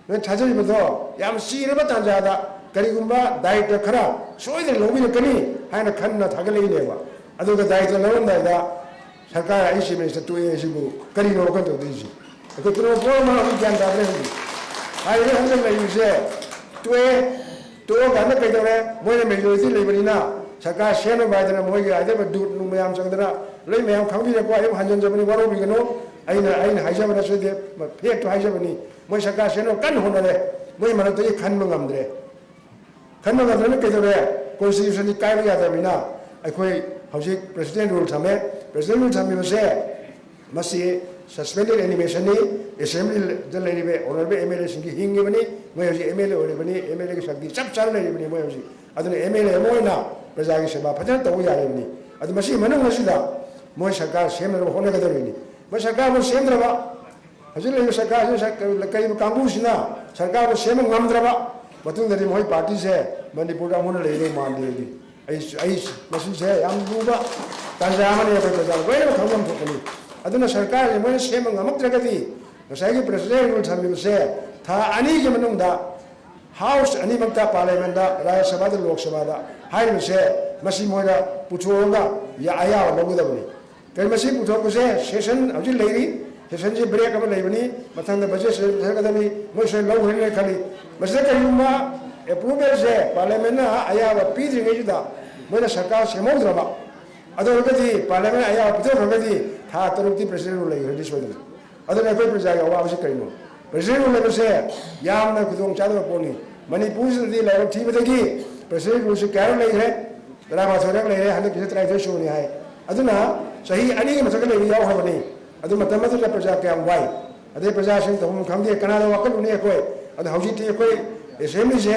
ꯅꯣꯏ ꯊꯥꯖꯔꯤꯕꯗꯣ ꯌꯥꯝ ꯆꯤꯔꯕ ꯇꯥꯟꯖꯥꯗ ꯀꯔꯤꯒꯨꯝꯕ ꯗꯥꯌꯤꯠꯇ ꯈꯔ ꯁꯣꯏꯗꯅ ꯂꯧꯕꯤꯔꯛꯀꯅꯤ ꯍꯥꯏꯅ ꯈꯟꯅ ꯊꯥꯒꯠꯂꯛꯏꯅꯦꯕ꯫ ꯑꯗꯨꯒ ꯗꯥꯌꯤꯠꯇ ꯂꯧꯔꯝꯗꯥꯏꯗ ꯁꯔꯀꯥꯔ ꯑꯩ Chief Minister ꯇꯣꯛꯑꯦ ꯁꯤꯕꯨ ꯀꯔꯤꯅꯣ ꯋꯥꯈꯜ ꯇꯧꯗꯣꯏꯁꯤ? ꯑꯩꯈꯣꯏ ꯄꯨꯝꯅꯃꯛ ꯄꯨꯝꯅꯃꯛ ꯍꯧꯖꯤꯛ ꯒ꯭ꯌꯥꯟ ꯇꯥꯗ꯭ꯔꯦ ꯍꯧꯖꯤꯛ꯫ ꯍꯥꯏꯔꯤꯕ ꯍꯟꯗꯛ ꯂꯩꯔꯤꯕꯁꯦ ꯇꯣꯛꯑꯦ, ꯇꯣꯛꯑꯀꯥꯟꯗ ꯀꯩꯗꯧꯔꯦ? ꯃꯣꯏꯅ majority ꯂꯩꯕꯅꯤꯅ ꯁꯔꯀꯥꯔ ꯁꯦꯝꯅꯕ ꯍꯥꯏꯗꯅ ꯃꯣꯏꯒꯤ ꯍꯥꯏꯗꯕ ꯗꯨꯠ ꯅꯨꯡ ꯃꯌꯥꯝ ꯆꯪꯗꯅ ꯂꯣꯏ ꯃꯌꯥꯝ ꯈꯪꯕꯤꯔꯦꯀꯣ꯫ ꯑꯩ ꯑꯃꯨꯛ ꯍꯟꯖꯤꯟꯖꯕꯅꯤ, ꯋꯥꯔꯧꯕꯤꯒꯅꯨ꯫ ꯑꯩꯅ, ꯑꯩꯅ ꯍꯥꯏꯖꯕ ꯅꯠꯆꯗꯦ, fact ꯇꯨ ꯍꯥꯏꯖꯕꯅꯤ꯫ ꯃꯣꯏ ꯁꯔꯀꯥꯔ ꯁꯦꯝꯅꯕ ꯀꯟꯅ ꯍꯣꯠꯅꯔꯦ꯫ ꯃꯣꯏ ꯃꯔꯛꯇꯒꯤ ꯈꯟꯕ ꯉꯝꯗ꯭ꯔꯦ꯫ ꯈꯟꯕ ꯉꯝꯗ꯭ꯔꯕꯅꯤꯅ ꯀꯩꯗꯧꯔꯦ? Constitution ꯗꯤ ꯀꯥꯏꯕ ꯌꯥꯗ꯭ꯔꯕꯅꯤꯅ ꯑꯩꯈꯣꯏ ꯍꯧꯖꯤꯛ President Rule ꯊꯝꯃꯦ꯫ President Rule ꯊꯝꯃꯤꯕꯁꯦ ꯃꯁꯤ suspended animation ꯅꯤ꯫ Assembly ꯗ ꯂꯩꯔꯤꯕ honourable M L A ꯁꯤꯡꯒꯤ ꯍꯤꯡꯉꯤꯕꯅꯤ꯫ ꯃꯣꯏ ꯍꯧꯖꯤꯛ M L A ꯑꯣꯏꯔꯤꯕꯅꯤ꯫ M L A ꯒꯤ ꯁꯛꯇꯤ ꯆꯞ ꯆꯥꯅ ꯂꯩꯔꯤꯕꯅꯤ ꯃꯣꯏ ꯍꯧꯖꯤꯛ꯫ ꯑꯗꯨꯅ M L A ꯑꯃ ꯑꯣꯏꯅ ꯄ꯭ꯔꯖꯥꯒꯤ ꯁꯦꯕꯥ ꯐꯖꯅ ꯇꯧꯕ ꯌꯥꯔꯤꯕꯅꯤ꯫ ꯑꯗꯨ ꯃꯁꯤꯒꯤ ꯃꯅꯨꯡ ꯑꯁꯤꯗ ꯃꯣꯏ ꯁꯔꯀꯥꯔ ꯁꯦꯝꯅꯕ ꯍꯣꯠꯅꯒꯗꯧꯔꯤꯕꯅꯤ꯫ ꯃꯣꯏ ꯁꯔꯀꯥꯔ ꯑꯃ ꯁꯦꯝꯗ꯭ꯔꯕ, ꯍꯧꯖꯤꯛ ꯂꯩꯔꯤꯕ ꯁꯔꯀꯥꯔꯁꯤꯅ ꯁꯔ-, ꯀꯔꯤꯕ ꯀꯥꯡꯕꯨꯁꯤꯅ ꯁꯔꯀꯥꯔꯕꯨ ꯁꯦꯝꯕ ꯉꯝꯗ꯭ꯔꯕ ꯃꯇꯨꯡꯗꯗꯤ ꯃꯈꯣꯏ party ꯁꯦ ꯃꯅꯤꯄꯨꯔꯗ ꯑꯃꯨꯛ ꯍꯟꯅ ꯂꯩꯗꯧ ꯃꯥꯟꯗꯦ꯫ ꯑꯩꯗꯤ ꯑꯩ, ꯑꯩ, ꯃꯁꯤꯁꯦ ꯌꯥꯝ ꯂꯨꯕ ꯇꯥꯟꯖꯥ ꯑꯃꯅꯤ, ꯑꯩꯈꯣꯏ ꯄ꯭ꯔꯖꯥ ꯂꯣꯏꯅꯃꯛ ꯈꯪꯐꯝ ꯊꯣꯛꯄꯅꯤ꯫ ꯑꯗꯨꯅ ꯁꯔꯀꯥꯔꯁꯦ ꯃꯣꯏꯅ ꯁꯦꯝꯕ ꯉꯝꯃꯛꯇ꯭ꯔꯒꯗꯤ ꯉꯁꯥꯏꯒꯤ President Rule ꯊꯝꯃꯤꯕꯁꯦ ꯊꯥ ꯑꯅꯤꯒꯤ ꯃꯅꯨꯡꯗ House ꯑꯅꯤꯃꯛꯇ, Parliament ꯗ, ꯔꯥꯖ꯭ꯌ ꯁꯚꯥꯗ, ꯂꯣꯛ ꯁꯚꯥꯗ ꯍꯥꯏꯔꯤꯕꯁꯦ ꯃꯁꯤ ꯃꯣꯏꯅ ꯄꯨꯊꯣꯛꯑꯒ ꯌꯥ-, ꯑꯌꯥꯕ ꯂꯧꯒꯗꯕꯅꯤ꯫ ꯀꯔꯤ ꯃꯁꯤ ꯄꯨꯊꯣꯛꯄꯁꯦ session ꯍꯧꯖꯤꯛ ꯂꯩꯔꯤ, session ꯁꯤ break ꯑꯃ ꯂꯩꯕꯅꯤ, ꯃꯊꯪꯗ budget session ꯆꯠꯀꯗꯕꯅꯤ, ꯃꯣꯏ ꯁꯣꯏ ꯂꯧꯈ꯭ꯔꯅꯤ ꯈꯜꯂꯤ꯫ ꯃꯁꯤꯗ ꯀꯔꯤꯒꯨꯝꯕ approval ꯁꯦ Parliament ꯅ ꯑꯌꯥꯕ ꯄꯤꯗ꯭ꯔꯤꯉꯩꯁꯤꯗ ꯃꯣꯏꯅ ꯁꯔꯀꯥꯔ ꯁꯦꯝꯍꯧꯗ꯭ꯔꯕ, ꯑꯗꯨ ꯑꯣꯏꯔꯒꯗꯤ Parliament ꯅ ꯑꯌꯥꯕ ꯄꯤꯊꯣꯛꯈ꯭ꯔꯒꯗꯤ ꯊꯥ ꯇꯔꯨꯛꯇꯤ President Rule ꯂꯩꯈ꯭ꯔꯅꯤ ꯁꯣꯏꯗꯅ꯫ ꯑꯗꯨꯅ ꯑꯩꯈꯣꯏ ꯄ꯭ꯔꯖꯥꯒꯤ ꯑꯋꯥꯕꯁꯤ ꯀꯔꯤꯅꯣ? President Rule ꯂꯩꯕꯁꯦ ꯌꯥꯝꯅ ꯈꯨꯗꯣꯡ ꯆꯥꯗꯕ ꯄꯣꯠꯅꯤ꯫ ꯃꯅꯤꯄꯨꯔꯁꯤꯗꯗꯤ ꯂꯥꯏꯕꯛ ꯊꯤꯕꯗꯒꯤ President Rule ꯁꯤ ꯀꯌꯥꯔꯛ ꯂꯩꯈ꯭ꯔꯦ꯫ ꯇꯔꯥꯃꯥꯊꯣꯏꯔꯛ ꯂꯩꯔꯦ, ꯍꯟꯗꯛꯀꯤꯁꯦ ꯇꯔꯥꯅꯤꯊꯣꯏ ꯁꯨꯕꯅꯤ ꯍꯥꯏ꯫ ꯑꯗꯨꯅ ꯆꯍꯤ ꯑꯅꯤꯒꯤ ꯃꯊꯛꯇ ꯂꯩꯕ ꯌꯥꯎꯈ꯭ꯔꯕꯅꯤ꯫ ꯑꯗꯨ ꯃꯇꯝ ꯑꯗꯨꯗ ꯄ꯭ꯔꯖꯥ ꯀꯌꯥꯝ ꯋꯥꯏ, ꯑꯗꯩ ꯄ꯭ꯔꯖꯥꯁꯤꯡ ꯇꯧꯐꯝ ꯈꯪꯗꯦ, ꯀꯅꯥꯗ ꯋꯥꯀꯠꯂꯨꯅꯤ ꯑꯩꯈꯣꯏ? ꯑꯗꯣ ꯍꯧꯖꯤꯛꯇꯤ ꯑꯩꯈꯣꯏ ꯑꯦꯁꯦꯝꯕ꯭ꯂꯤꯁꯦ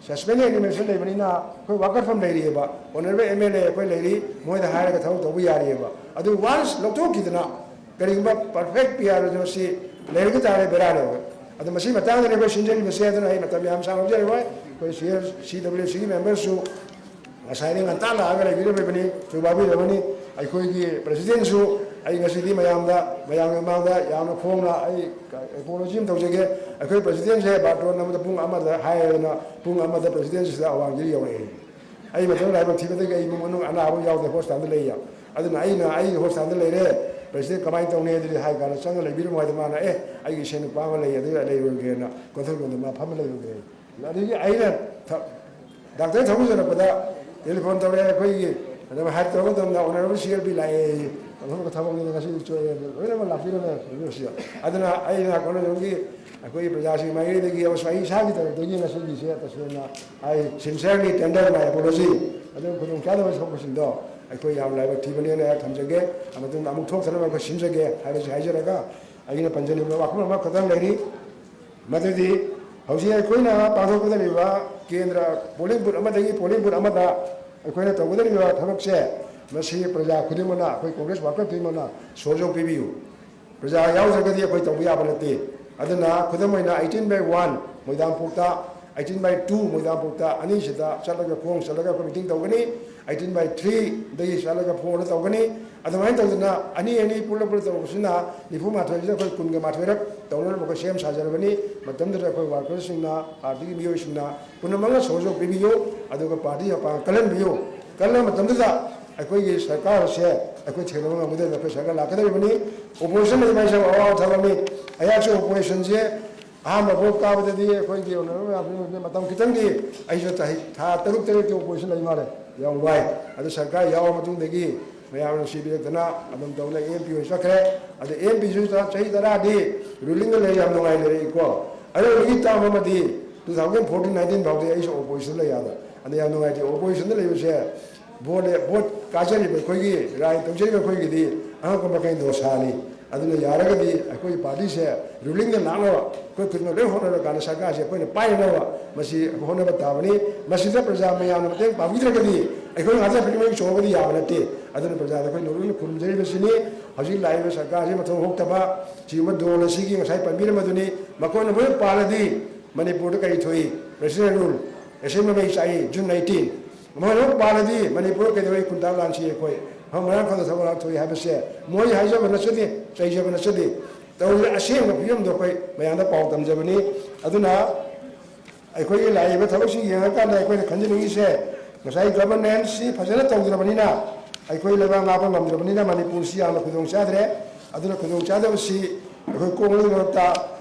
ꯁꯁꯄꯦꯟ ꯑꯦꯅꯤꯃꯦꯁꯟ ꯂꯩꯕꯅꯤꯅ ꯑꯩꯈꯣꯏ ꯋꯥꯀꯠꯐꯝ ꯂꯩꯔꯤꯑꯕ꯫ ꯑꯣꯅꯔꯦꯕꯜ ꯑꯦꯝ ꯑꯦꯜ ꯑꯦ ꯑꯩꯈꯣꯏ ꯂꯩꯔꯤ, ꯃꯣꯏꯗ ꯍꯥꯏꯔꯒ ꯊꯕꯛ ꯇꯧꯕ ꯌꯥꯔꯤꯑꯕ꯫ ꯑꯗꯨ ꯋꯥꯟꯁ ꯂꯧꯊꯣꯛꯈꯤꯗꯅ ꯀꯔꯤꯒꯨꯝꯕ ꯄꯔꯐꯦꯛ ꯄꯤ ꯑꯥꯔ ꯑꯣ ꯃꯁꯤ ꯂꯩꯔꯒ ꯇꯥꯔꯦ, ꯕꯦꯔꯥꯅꯦꯕ꯫ ꯑꯗꯣ ꯃꯁꯤ ꯃꯇꯥꯡꯗꯅꯦ ꯑꯩꯈꯣꯏ ꯁꯤꯟꯖꯔꯤꯕꯁꯦ꯫ ꯑꯗꯨꯅ ꯑꯩ ꯃꯇꯝ ꯌꯥꯝ ꯁꯥꯡꯅ ꯂꯧꯖꯔꯔꯣꯏ꯫ ꯑꯩꯈꯣꯏ ꯁꯤ ꯑꯦꯜ, ꯁꯤ ꯗꯕ꯭ꯂꯤꯎ ꯁꯤꯒꯤ ꯃꯦꯝꯕꯔꯁꯨ ꯉꯁꯥꯏꯗꯤ ꯉꯟꯇꯥ ꯂꯥꯛꯑꯒ ꯂꯩꯕꯤꯔꯝꯃꯤꯕꯅꯤ, ꯊꯨꯒꯥꯏꯕꯤꯔꯕꯅꯤ꯫ ꯑꯩꯈꯣꯏꯒꯤ ꯄ꯭ꯔꯁꯤꯗꯦꯟꯁꯨ ꯑꯩ ꯉꯁꯤꯗꯤ ꯃꯌꯥꯝꯗ, ꯃꯌꯥꯝꯒꯤ ꯃꯃꯥꯡꯗ ꯌꯥꯝꯅ ꯐꯣꯡꯅ ꯑꯩ ꯑꯦꯄꯣꯂꯣꯖꯤ ꯑꯃ ꯇꯧꯖꯒꯦ꯫ ꯑꯩꯈꯣꯏ ꯄ꯭ꯔꯁꯤꯗꯦꯟꯁꯦ ꯕꯥꯔꯇꯣꯟ ꯑꯃꯗ ꯄꯨꯡ ꯑꯃꯗ ꯍꯥꯏꯔꯦꯗꯅ ꯄꯨꯡ ꯑꯃꯗ ꯄ꯭ꯔꯁꯤꯗꯦꯟꯁꯤꯗ ꯑꯋꯥꯡꯁꯤꯗ ꯌꯧꯔꯛꯑꯦ꯫ ꯑꯩ ꯃꯇꯝ ꯂꯥꯏꯕꯛ ꯊꯤꯕꯗꯒꯤ ꯑꯩ ꯏꯃꯨꯡ ꯃꯅꯨꯡ ꯑꯅꯥꯕ ꯌꯥꯎꯗꯦ, ꯍꯣꯁꯄꯤꯇꯥꯜꯗ ꯂꯩꯌꯦ꯫ ꯑꯗꯨꯅ ꯑꯩꯅ ꯑꯩ ꯍꯣꯁꯄꯤꯇꯥꯜꯗ ꯂꯩꯔꯦ, ꯄ꯭ꯔꯁꯤꯗꯦꯟ ꯀꯃꯥꯏꯅ ꯇꯧꯅꯤ ꯑꯗꯨꯗꯤ ꯍꯥꯏ ꯀꯥꯟꯗ ꯆꯪꯉ ꯂꯩꯕꯤꯔꯝꯃꯣ ꯍꯥꯏꯗ ꯃꯥꯅ, "ꯑꯦ, ꯑꯩꯒꯤ ꯏꯁꯩ ꯅꯨꯄꯥ ꯑꯃ ꯂꯩ, ꯑꯗꯨ ꯂꯩꯔꯨꯔꯒꯦꯅ" ꯀꯣꯟꯊꯧꯖꯝꯗ ꯃꯥ ꯐꯝꯃ ꯂꯩꯔꯨꯔꯦ꯫ ꯑꯗꯒꯤ ꯑꯩꯅ ꯊ-, ꯗꯥꯛꯇꯔ ꯊꯧꯖꯤꯜꯂꯛꯄꯗ ꯇꯦꯂꯤꯐꯣꯟ ꯇꯧꯔꯛꯑꯦ ꯑꯩꯈꯣꯏꯒꯤ, ꯑꯗꯨꯝ ꯍꯥꯏ ꯇꯧꯔ ꯃꯇꯝꯗ ꯑꯣꯅꯔꯦꯕꯜ ꯁꯤ ꯑꯦꯜ ꯄꯤ ꯂꯥꯛꯑꯦ꯫ ꯑꯗꯨꯒ ꯊꯕꯛꯅꯤꯅ ꯉꯁꯤꯗꯤ ꯆꯣꯛꯑꯦ, ꯂꯣꯏꯅꯃꯛ ꯂꯥꯛꯄꯤꯔꯝꯃꯦ ꯁꯤꯗ꯫ ꯑꯗꯨꯅ ꯑꯩꯅ ꯀꯩꯅꯣꯗꯒꯤ ꯑꯩꯈꯣꯏꯒꯤ ꯄ꯭ꯔꯖꯥꯁꯤꯡ ꯃꯥꯏꯀꯩꯗꯒꯤ ꯑꯃꯁꯨꯡ ꯑꯩ ꯏꯁꯥꯒꯤ ꯇꯔꯐꯇꯒꯤ ꯉꯁꯤꯒꯤꯁꯦ ꯇꯁꯦꯡꯅ I sincerely tender my apology꯫ ꯑꯗꯨ ꯈꯨꯗꯣꯡꯆꯥꯗꯕ ꯊꯣꯛꯄꯁꯤꯡꯗꯣ ꯑꯩꯈꯣꯏ ꯌꯥꯝ ꯂꯥꯏꯕꯛ ꯊꯤꯕꯅꯦꯅ ꯑꯩ ꯊꯝꯖꯒꯦ꯫ ꯃꯇꯨꯡꯗ ꯑꯃꯨꯛ ꯊꯣꯛꯇꯅꯕ ꯑꯩꯈꯣꯏ ꯁꯤꯟꯖꯒꯦ ꯍꯥꯏꯕꯁꯤ ꯍꯥꯏꯖꯔꯒ, ꯑꯩꯅ ꯄꯟꯖꯅꯤꯡꯕ ꯋꯥꯐꯝ ꯑꯃꯈꯛꯇꯪ ꯂꯩꯔꯤ꯫ ꯃꯗꯨꯗꯤ ꯍꯧꯖꯤꯛ ꯑꯩꯈꯣꯏꯅ ꯄꯥꯡꯊꯣꯛꯀꯗꯧꯔꯤꯕ ꯀꯦꯟꯗ꯭ꯔ ꯄꯣꯂꯤꯡ ꯕꯨꯠ ꯑꯃꯗꯒꯤ ꯄꯣꯂꯤꯡ ꯕꯨꯠ ꯑꯃꯗ ꯑꯩꯈꯣꯏꯅ ꯇꯧꯒꯗꯧꯔꯤꯕ ꯊꯕꯛꯁꯦ, ꯃꯁꯤ ꯄ꯭ꯔꯖꯥ ꯈꯨꯗꯤꯡꯃꯛꯅ, ꯑꯩꯈꯣꯏ ꯀꯣꯡꯒ꯭ꯔꯦꯁ ꯋꯥꯀꯔ ꯈꯨꯗꯤꯡꯃꯛꯅ ꯁꯣꯖꯧ ꯄꯤꯕꯤꯌꯨ꯫ ꯄ꯭ꯔꯖꯥ ꯌꯥꯎꯗ꯭ꯔꯒꯗꯤ ꯑꯩꯈꯣꯏ ꯇꯧꯕ ꯌꯥꯕ ꯅꯠꯇꯦ꯫ ꯑꯗꯨꯅ ꯈꯨꯗꯝ ꯑꯣꯏꯅ eighteen by one ꯃꯣꯏꯗꯥꯡꯄꯣꯛꯇ, eighteen by two ꯃꯣꯏꯗꯥꯡꯄꯣꯛꯇ ꯑꯅꯤꯁꯤꯗ ꯆꯠꯂꯒ, ꯈꯣꯡ ꯆꯠꯂꯒ ꯑꯩꯈꯣꯏ ꯃꯤꯇꯤꯡ ꯇꯧꯒꯅꯤ꯫ Eighteen by threeꯗꯒꯤ ꯆꯠꯂꯒ ꯐꯣꯟꯗ ꯇꯧꯒꯅꯤ꯫ ꯑꯗꯨꯃꯥꯏꯅ ꯇꯧꯗꯅ ꯑꯅꯤ ꯑꯅꯤ ꯄꯨꯜꯂ ꯄꯨꯜꯂ ꯇꯧꯕꯁꯤꯅ ꯅꯤꯐꯨ ꯃꯥꯊꯣꯏꯁꯤꯗ ꯑꯩꯈꯣꯏ ꯀꯨꯟꯒ ꯃꯥꯊꯣꯏꯔꯛ ꯇꯧꯅꯅꯕ ꯑꯩꯈꯣꯏ ꯁꯦꯝ ꯁꯥꯖꯔꯕꯅꯤ꯫ ꯃꯇꯝꯗꯨꯗ ꯑꯩꯈꯣꯏ ꯋꯥꯔꯀꯔꯁꯤꯡꯅ, ꯄꯥꯔꯇꯤꯒꯤ ꯃꯤꯑꯣꯏꯁꯤꯡꯅ ꯄꯨꯝꯅꯃꯛꯅ ꯁꯍꯖꯣꯒ ꯄꯤꯕꯤꯌꯨ, ꯑꯗꯨꯒ ꯄꯥꯔꯇꯤ ꯃꯄꯥꯡ ꯀꯜꯍꯟꯕꯤꯌꯨ꯫ ꯀꯜꯂ ꯃꯇꯝꯗꯨꯗ ꯑꯩꯈꯣꯏꯒꯤ ꯁꯔꯀꯥꯔꯁꯦ ꯑꯩꯈꯣꯏ ꯊꯦꯡꯅꯕ ꯉꯝꯒꯗꯕꯅꯤ, ꯑꯩꯈꯣꯏ ꯁꯔꯀꯥꯔ ꯂꯥꯛꯀꯗꯧꯔꯤꯕꯅꯤ꯫ ꯑꯣꯄꯣꯖꯤꯁꯟ ꯂꯩꯕ ꯍꯥꯏꯁꯦ ꯑꯋꯥꯕ ꯊꯕꯛꯅꯤ꯫ ꯑꯩꯍꯥꯛꯁꯨ ꯑꯣꯄꯣꯖꯤꯁꯟꯁꯦ ꯑꯍꯥꯟꯕ ꯚꯣꯠ ꯀꯥꯕꯗꯗꯤ ꯑꯩꯈꯣꯏꯒꯤ ꯑꯣꯅꯔꯦꯕꯜ ꯃꯌꯥꯝꯁꯤꯅ ꯃꯇꯝ ꯈꯤꯇꯪꯗꯤ, ꯑꯩꯁꯨ ꯆꯍꯤ ꯊꯥ ꯇꯔꯨꯛ ꯇꯔꯦꯠꯀꯤ ꯑꯣꯄꯣꯖꯤꯁꯟ ꯂꯩ ꯃꯥꯜꯂꯦ, ꯌꯥꯝ ꯋꯥꯏ꯫ ꯑꯗꯨ ꯁꯔꯀꯥꯔ ꯌꯥꯎꯔ ꯃꯇꯨꯡꯗꯒꯤ ꯃꯌꯥꯝꯅ ꯅꯨꯡꯁꯤꯕꯤꯔꯛꯇꯅ ꯑꯗꯨꯝ ꯇꯧꯅ ꯑꯦꯝ ꯄꯤ ꯑꯣꯏꯅ ꯆꯠꯈ꯭ꯔꯦ꯫ ꯑꯗ ꯑꯦꯝ ꯄꯤꯁꯨ ꯆꯍꯤ ꯇꯔꯥꯗꯤ ꯔꯨꯂꯤꯡꯗ ꯂꯩ, ꯌꯥꯝ ꯅꯨꯡꯉꯥꯏ ꯂꯩꯔꯛꯏꯀꯣ꯫ ꯑꯔꯣꯏꯕꯒꯤ ꯇꯥꯝ ꯑꯃꯗꯤ two thousand fourteen nineteen ꯐꯥꯎꯗꯤ ꯑꯩꯁꯨ ꯑꯣꯄꯣꯖꯤꯁꯟ ꯂꯩ ꯑꯗ꯫ ꯑꯗ ꯌꯥꯝ ꯅꯨꯡꯉꯥꯏꯇꯦ, ꯑꯣꯄꯣꯖꯤꯁꯟꯗ ꯂꯩꯕꯁꯦ, ꯚꯣꯠ ꯚꯣꯠ ꯀꯥꯖꯔꯤꯕ ꯑꯩꯈꯣꯏꯒꯤ, ꯔꯥꯏ ꯇꯧꯖꯔꯤꯕ ꯑꯩꯈꯣꯏꯒꯤꯗꯤ ꯑꯉꯛꯄ ꯃꯈꯩ ꯗꯣꯁꯥꯅꯤ꯫ ꯑꯗꯨꯅ ꯌꯥꯔꯒꯗꯤ ꯑꯩꯈꯣꯏꯒꯤ ꯄꯥꯔꯇꯤꯁꯦ ꯔꯨꯂꯤꯡꯗ ꯂꯥꯛꯅꯕ ꯑꯩꯈꯣꯏ ꯈꯨꯗꯤꯡꯃꯛ ꯂꯣꯏ ꯍꯣꯠꯅꯔꯀꯥꯟꯗ ꯁꯔꯀꯥꯔꯁꯦ ꯑꯩꯈꯣꯏꯅ ꯄꯥꯏꯅꯅꯕ ꯃꯁꯤ ꯍꯣꯠꯅꯕ ꯇꯥꯕꯅꯤ꯫ ꯃꯁꯤꯗ ꯄ꯭ꯔꯖꯥ ꯃꯌꯥꯝꯅ ꯃꯇꯦꯡ ꯄꯥꯡꯕꯤꯗ꯭ꯔꯒꯗꯤ ꯑꯩꯈꯣꯏ ꯉꯥꯛꯇ ꯄꯤꯛꯅꯤꯛ ꯆꯣꯡꯉꯒꯗꯤ ꯌꯥꯕ ꯅꯠꯇꯦ꯫ ꯑꯗꯨꯅ ꯄ꯭ꯔꯖꯥꯗ ꯑꯩꯈꯣꯏ ꯅꯣꯡꯂꯨꯛꯅ ꯈꯨꯔꯨꯝꯖꯔꯤꯕꯁꯤꯅꯤ꯫ ꯍꯧꯖꯤꯛ ꯂꯥꯛꯏꯕ ꯁꯔꯀꯥꯔꯁꯤ ꯃꯊꯧ ꯍꯧꯇꯕ, ꯁꯤꯒꯨꯝꯕ ꯗꯣꯜ ꯑꯁꯤꯒꯤ ꯉꯁꯥꯏ ꯄꯟꯕꯤꯔꯝꯕꯗꯨꯅꯤ, ꯃꯈꯣꯏꯅ ꯂꯣꯏ ꯄꯥꯜꯂꯗꯤ ꯃꯅꯤꯄꯨꯔꯗ ꯀꯔꯤ ꯊꯣꯛꯏ? ꯄ꯭ꯔꯦꯁꯤꯗꯦꯟ ꯔꯨꯜ, ꯑꯦꯁꯦꯝꯕ꯭ꯂꯤ ꯃꯩ ꯆꯥꯛꯏ, ꯖꯨꯟ ꯅꯥꯏꯟꯇꯤꯟ꯫ ꯃꯣꯏ ꯂꯣꯏ ꯄꯥꯜꯂꯗꯤ ꯃꯅꯤꯄꯨꯔ ꯀꯩꯗꯧꯏ? ꯈꯨꯟꯇꯥꯛ ꯂꯥꯟꯁꯤ ꯑꯩꯈꯣꯏ ꯃꯐꯝ ꯃꯔꯥꯡ ꯈꯪꯗ ꯊꯕꯛ ꯂꯥꯟ ꯊꯣꯛꯏ ꯍꯥꯏꯕꯁꯦ ꯃꯣꯏ ꯍꯥꯏꯖꯕ ꯅꯠꯆꯗꯦ, ꯆꯩꯖꯕ ꯅꯠꯆꯗꯦ꯫ ꯇꯧꯔꯤꯕ ꯑꯁꯦꯡꯕ ꯐꯤꯕꯝꯗꯣ ꯑꯩꯈꯣꯏ ꯃꯌꯥꯝꯗ ꯄꯥꯎ ꯇꯝꯖꯕꯅꯤ꯫ ꯑꯗꯨꯅ ꯑꯩꯈꯣꯏꯒꯤ ꯂꯥꯛꯏꯕ ꯊꯕꯛꯁꯤ ꯌꯦꯡꯉꯀꯥꯟꯗ ꯑꯩꯈꯣꯏꯅ ꯈꯟꯖꯅꯤꯡꯉꯤꯁꯦ, ꯉꯁꯥꯏ ꯒꯚꯔꯅꯦꯟꯁꯁꯤ ꯐꯖꯅ ꯇꯧꯗ꯭ꯔꯕꯅꯤꯅ, ꯑꯩꯈꯣꯏ ꯂꯩꯕꯥꯛ ꯉꯥꯛꯄ ꯉꯝꯗ꯭ꯔꯕꯅꯤꯅ ꯃꯅꯤꯄꯨꯔꯁꯤ ꯌꯥꯝꯅ ꯈꯨꯗꯣꯡ ꯆꯥꯗ꯭ꯔꯦ꯫ ꯑꯗꯨꯅ ꯈꯨꯗꯣꯡ ꯆꯥꯗꯕꯁꯤ ꯑꯩꯈꯣꯏ ꯀꯣꯛꯂꯣꯏ ꯃꯔꯛꯇ